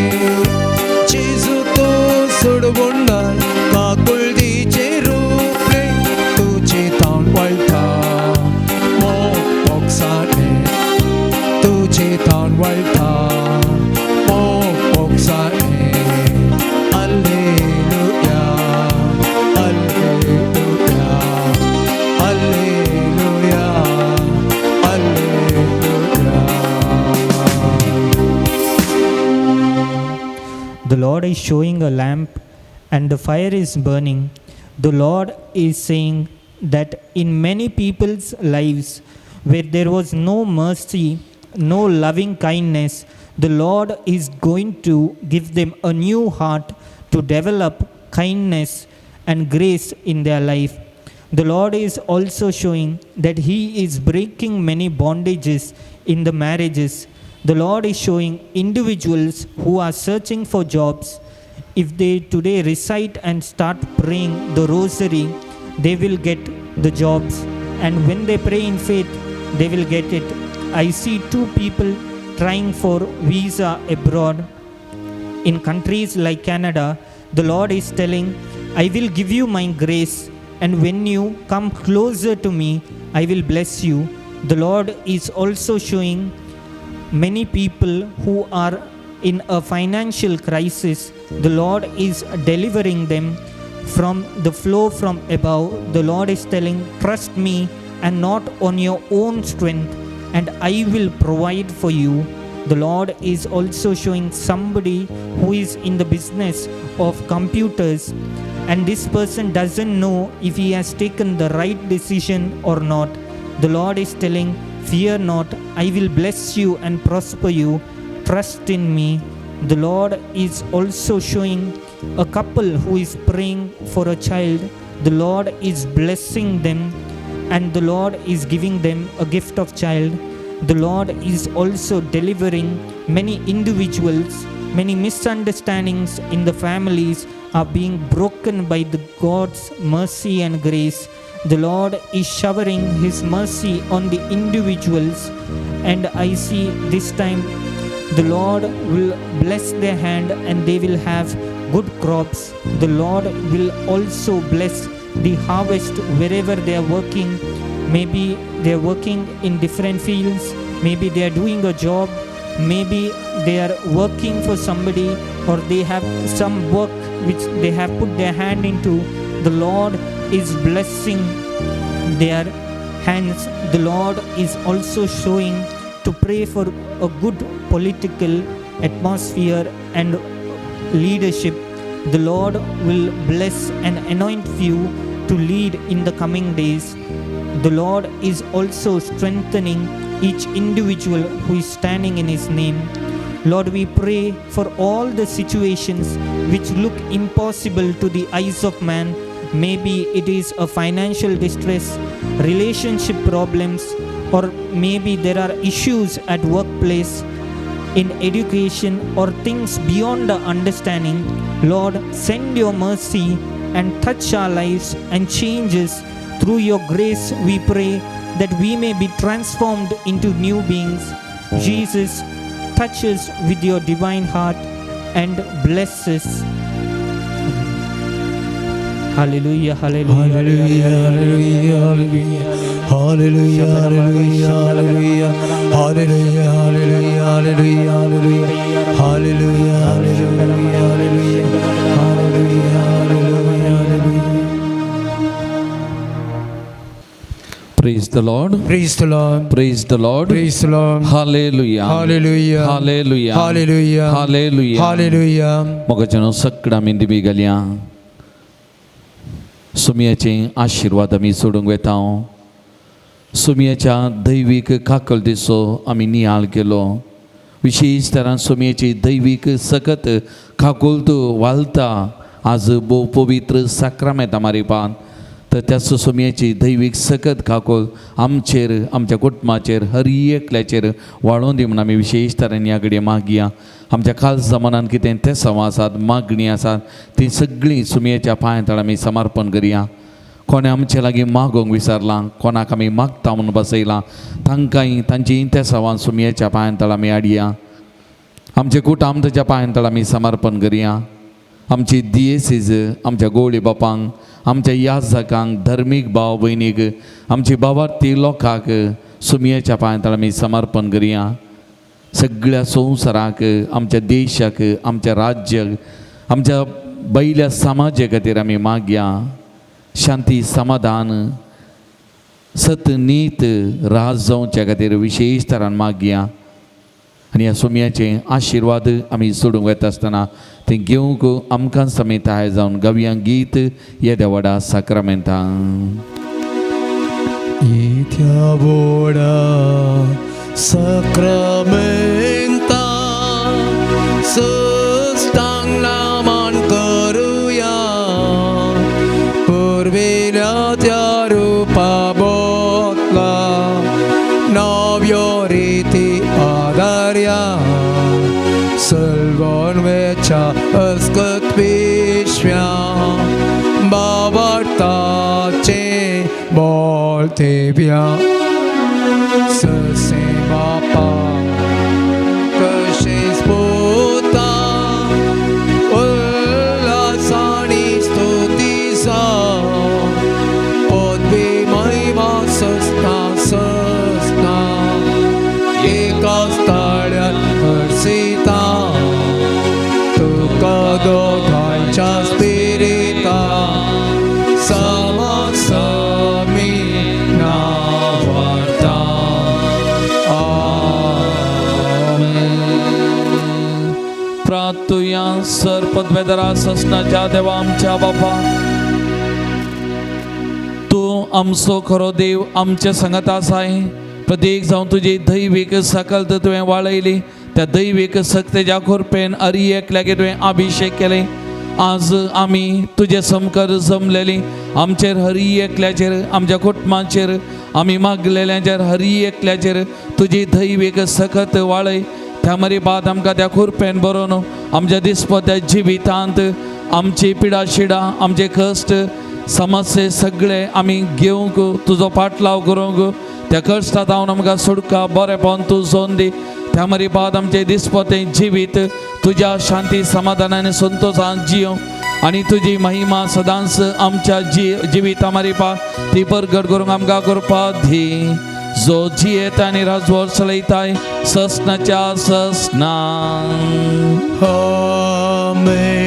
जेजू तूं सोडवणदार काकुळतीचे रूपणे तुजे ताण वळटा मोग मोगसाने, तुजे ताण वळटा मोग मोगसाने. Alleluia, alleluia, alleluia, alleluia. The Lord is showing a lamp and the fire is burning. The Lord is saying that in many people's lives where there was no mercy, no loving kindness, the Lord is going to give them a new heart to develop kindness and grace in their life. The Lord is also showing that He is breaking many bondages in the marriages. The Lord is showing individuals who are searching for jobs, if they today recite and start praying the rosary, they will get the jobs. And when they pray in faith, they will get it. I see two people trying for visa abroad in countries like Canada. The Lord is telling, I will give you my grace, and when you come closer to me, I will bless you. The Lord is also showing many people who are in a financial crisis, the Lord is delivering them from the flow from above. The Lord is telling, trust me and not on your own strength, and I will provide for you. The Lord is also showing somebody who is in the business of computers, and this person doesn't know if he has taken the right decision or not. The Lord is telling, fear not, I will bless you and prosper you. Trust in me. The Lord is also showing a couple who is praying for a child. The Lord is blessing them and the Lord is giving them a gift of child. The Lord is also delivering many individuals. Many misunderstandings in the families are being broken by the God's mercy and grace. The Lord is showering His mercy on the individuals, and I see this time the Lord will bless their hand and they will have good crops. The Lord will also bless the harvest wherever they are working. Maybe they are working in different fields, maybe they are doing a job, maybe they are working for somebody, or they have some work which they have put their hand into. The Lord is blessing their hands. The Lord is also showing to pray for a good political atmosphere and leadership. The Lord will bless and anoint you to lead in the coming days. The Lord is also strengthening each individual who is standing in His name. Lord, we pray for all the situations which look impossible to the eyes of man. Maybe it is a financial distress, relationship problems, or maybe there are issues at workplace, in education, or things beyond the understanding. Lord, send your mercy and touch our lives and change us. Through your grace, we pray that we may be transformed into new beings. Jesus, touch us with your divine heart and bless us. Hallelujah, hallelujah, Hallelujah, hallelujah, hallelujah, hallelujah, hallelujah, hallelujah, hallelujah, hallelujah, hallelujah, hallelujah, hallelujah, hallelujah, hallelujah, hallelujah. Praise the Lord. Praise the Lord. Praise the Lord. Praise the Lord. Hallelujah. Hallelujah. Hallelujah. Hallelujah. Hallelujah. Hallelujah. मोगाच्यानो सगळ्या आमी दिमी घालया. सुमयाचे आशिर्वाद आमी सोडूंक वेता. सुमयाच्या दैवीक काकलतेचो आमी नियाळ केलो. विशेश तरान सुमयेची दैवीक सकत काकुळट वालता आज भोव पवित्र साक्रामेंता मारिपान. तर त्या सुमयेची दैवीक सकत काकुळट आमचेर, आमच्या कुटुंबाचेर, हर एकल्याचेर वाळोवन दी म्हूण आमी विशेश तरेन ह्या घडये मागया. आमच्या खास जमानान कितें तेसांव आसात, मागणी आसात, ती सगळीं सुमयेच्या पांया तळा आमी समर्पण करया. कोणें आमचे लागीं मागोवंक विसरलां, कोणाक आमी मागता म्हूण बसयलां, तांकांय तांची तेसांवां सुमयेच्या पांया तळा आमी हाडया. आमचें कुटुंब ताच्या पांया तळा आमी समर्पण करया. आमची दियेसीज, आमच्या गोवळी बापांक, आमच्या याजकांक, धर्मीक भाव भयणीक, आमची बाबार्थी लोकांक सुमयेच्या पांया तळा आमी समर्पण करया. सगळ्या संवसाराक, आमच्या देशाक, आमच्या राज्याक, आमच्या बैल्या समाजा खातीर आमी मागया. शांती, समाधान, सत, नीत राज जावच्या खातीर विशेश तरान मागया. आनी ह्या सुमयाचे आशिर्वाद आमी सोडूंक वता आसतना तें घेवंक आमकां समेत आय जावन गावया गीत येद्या व्हडा साक्रामेंतां. येद्या व्हडा साक्रामेंता साश्टांग नमन करुया, पुर्विल्या त्या रुपा बदला नव्यो रिती आदारया, सलगोन वेच्या अस्कत विश्व्या बाबडताचे बोलतेव्या. ससे बापा तशेंच पुता उल्हासानी स्तुती जावं, पदवी महिमा सस्ना सस्ना एकाच ताळ्यात हर्षिता, तुका दोगांयच्या स्पिरिता सामासमी नावार्ता. आमेन. प्रार्थुया. सर पदवेदरा ससनाच्या देवा, आमच्या बापा, तूं आमचो खरो देव, आमच्या संगत आसाय. प्रत्येक जावन तुजी दैवीक सकल तुवें वाळयली. त्या दैवीक सक्तेच्या कृपेन अरी एकल्यागे तुवें अभिषेक केले. आज आमी तुजे समकर जमलेली आमचेर हरी एकल्याचेर आमच्या कुटुंबाचेर आमी मागलेल्यांचेर हरी एकल्याचेर तुजी दैवीक सकत वाळय. त्या मरी बाद आमकां त्या खुरपेन बरोवन आमच्या दिसपत्या जिवितांत आमची पिडा शिडा आमचे कश्ट समस्ये सगळे आमी घेवंक तुजो पाटलाव करूंक त्या कश्टांत हांव आमकां सुटका बरेपण तूं जोन दी. त्या मरी बाद आमचे दिसपतें जिवीत तुज्या शांती समाधान आनी संतोशान जियो आनी तुजी महिमा सदांच आमच्या जिविता मरी पा ती परगट करूंक आमकां करपा दी. जो जियेता आनी राजवट चलयताय ससनाच्या ससना. आमेन.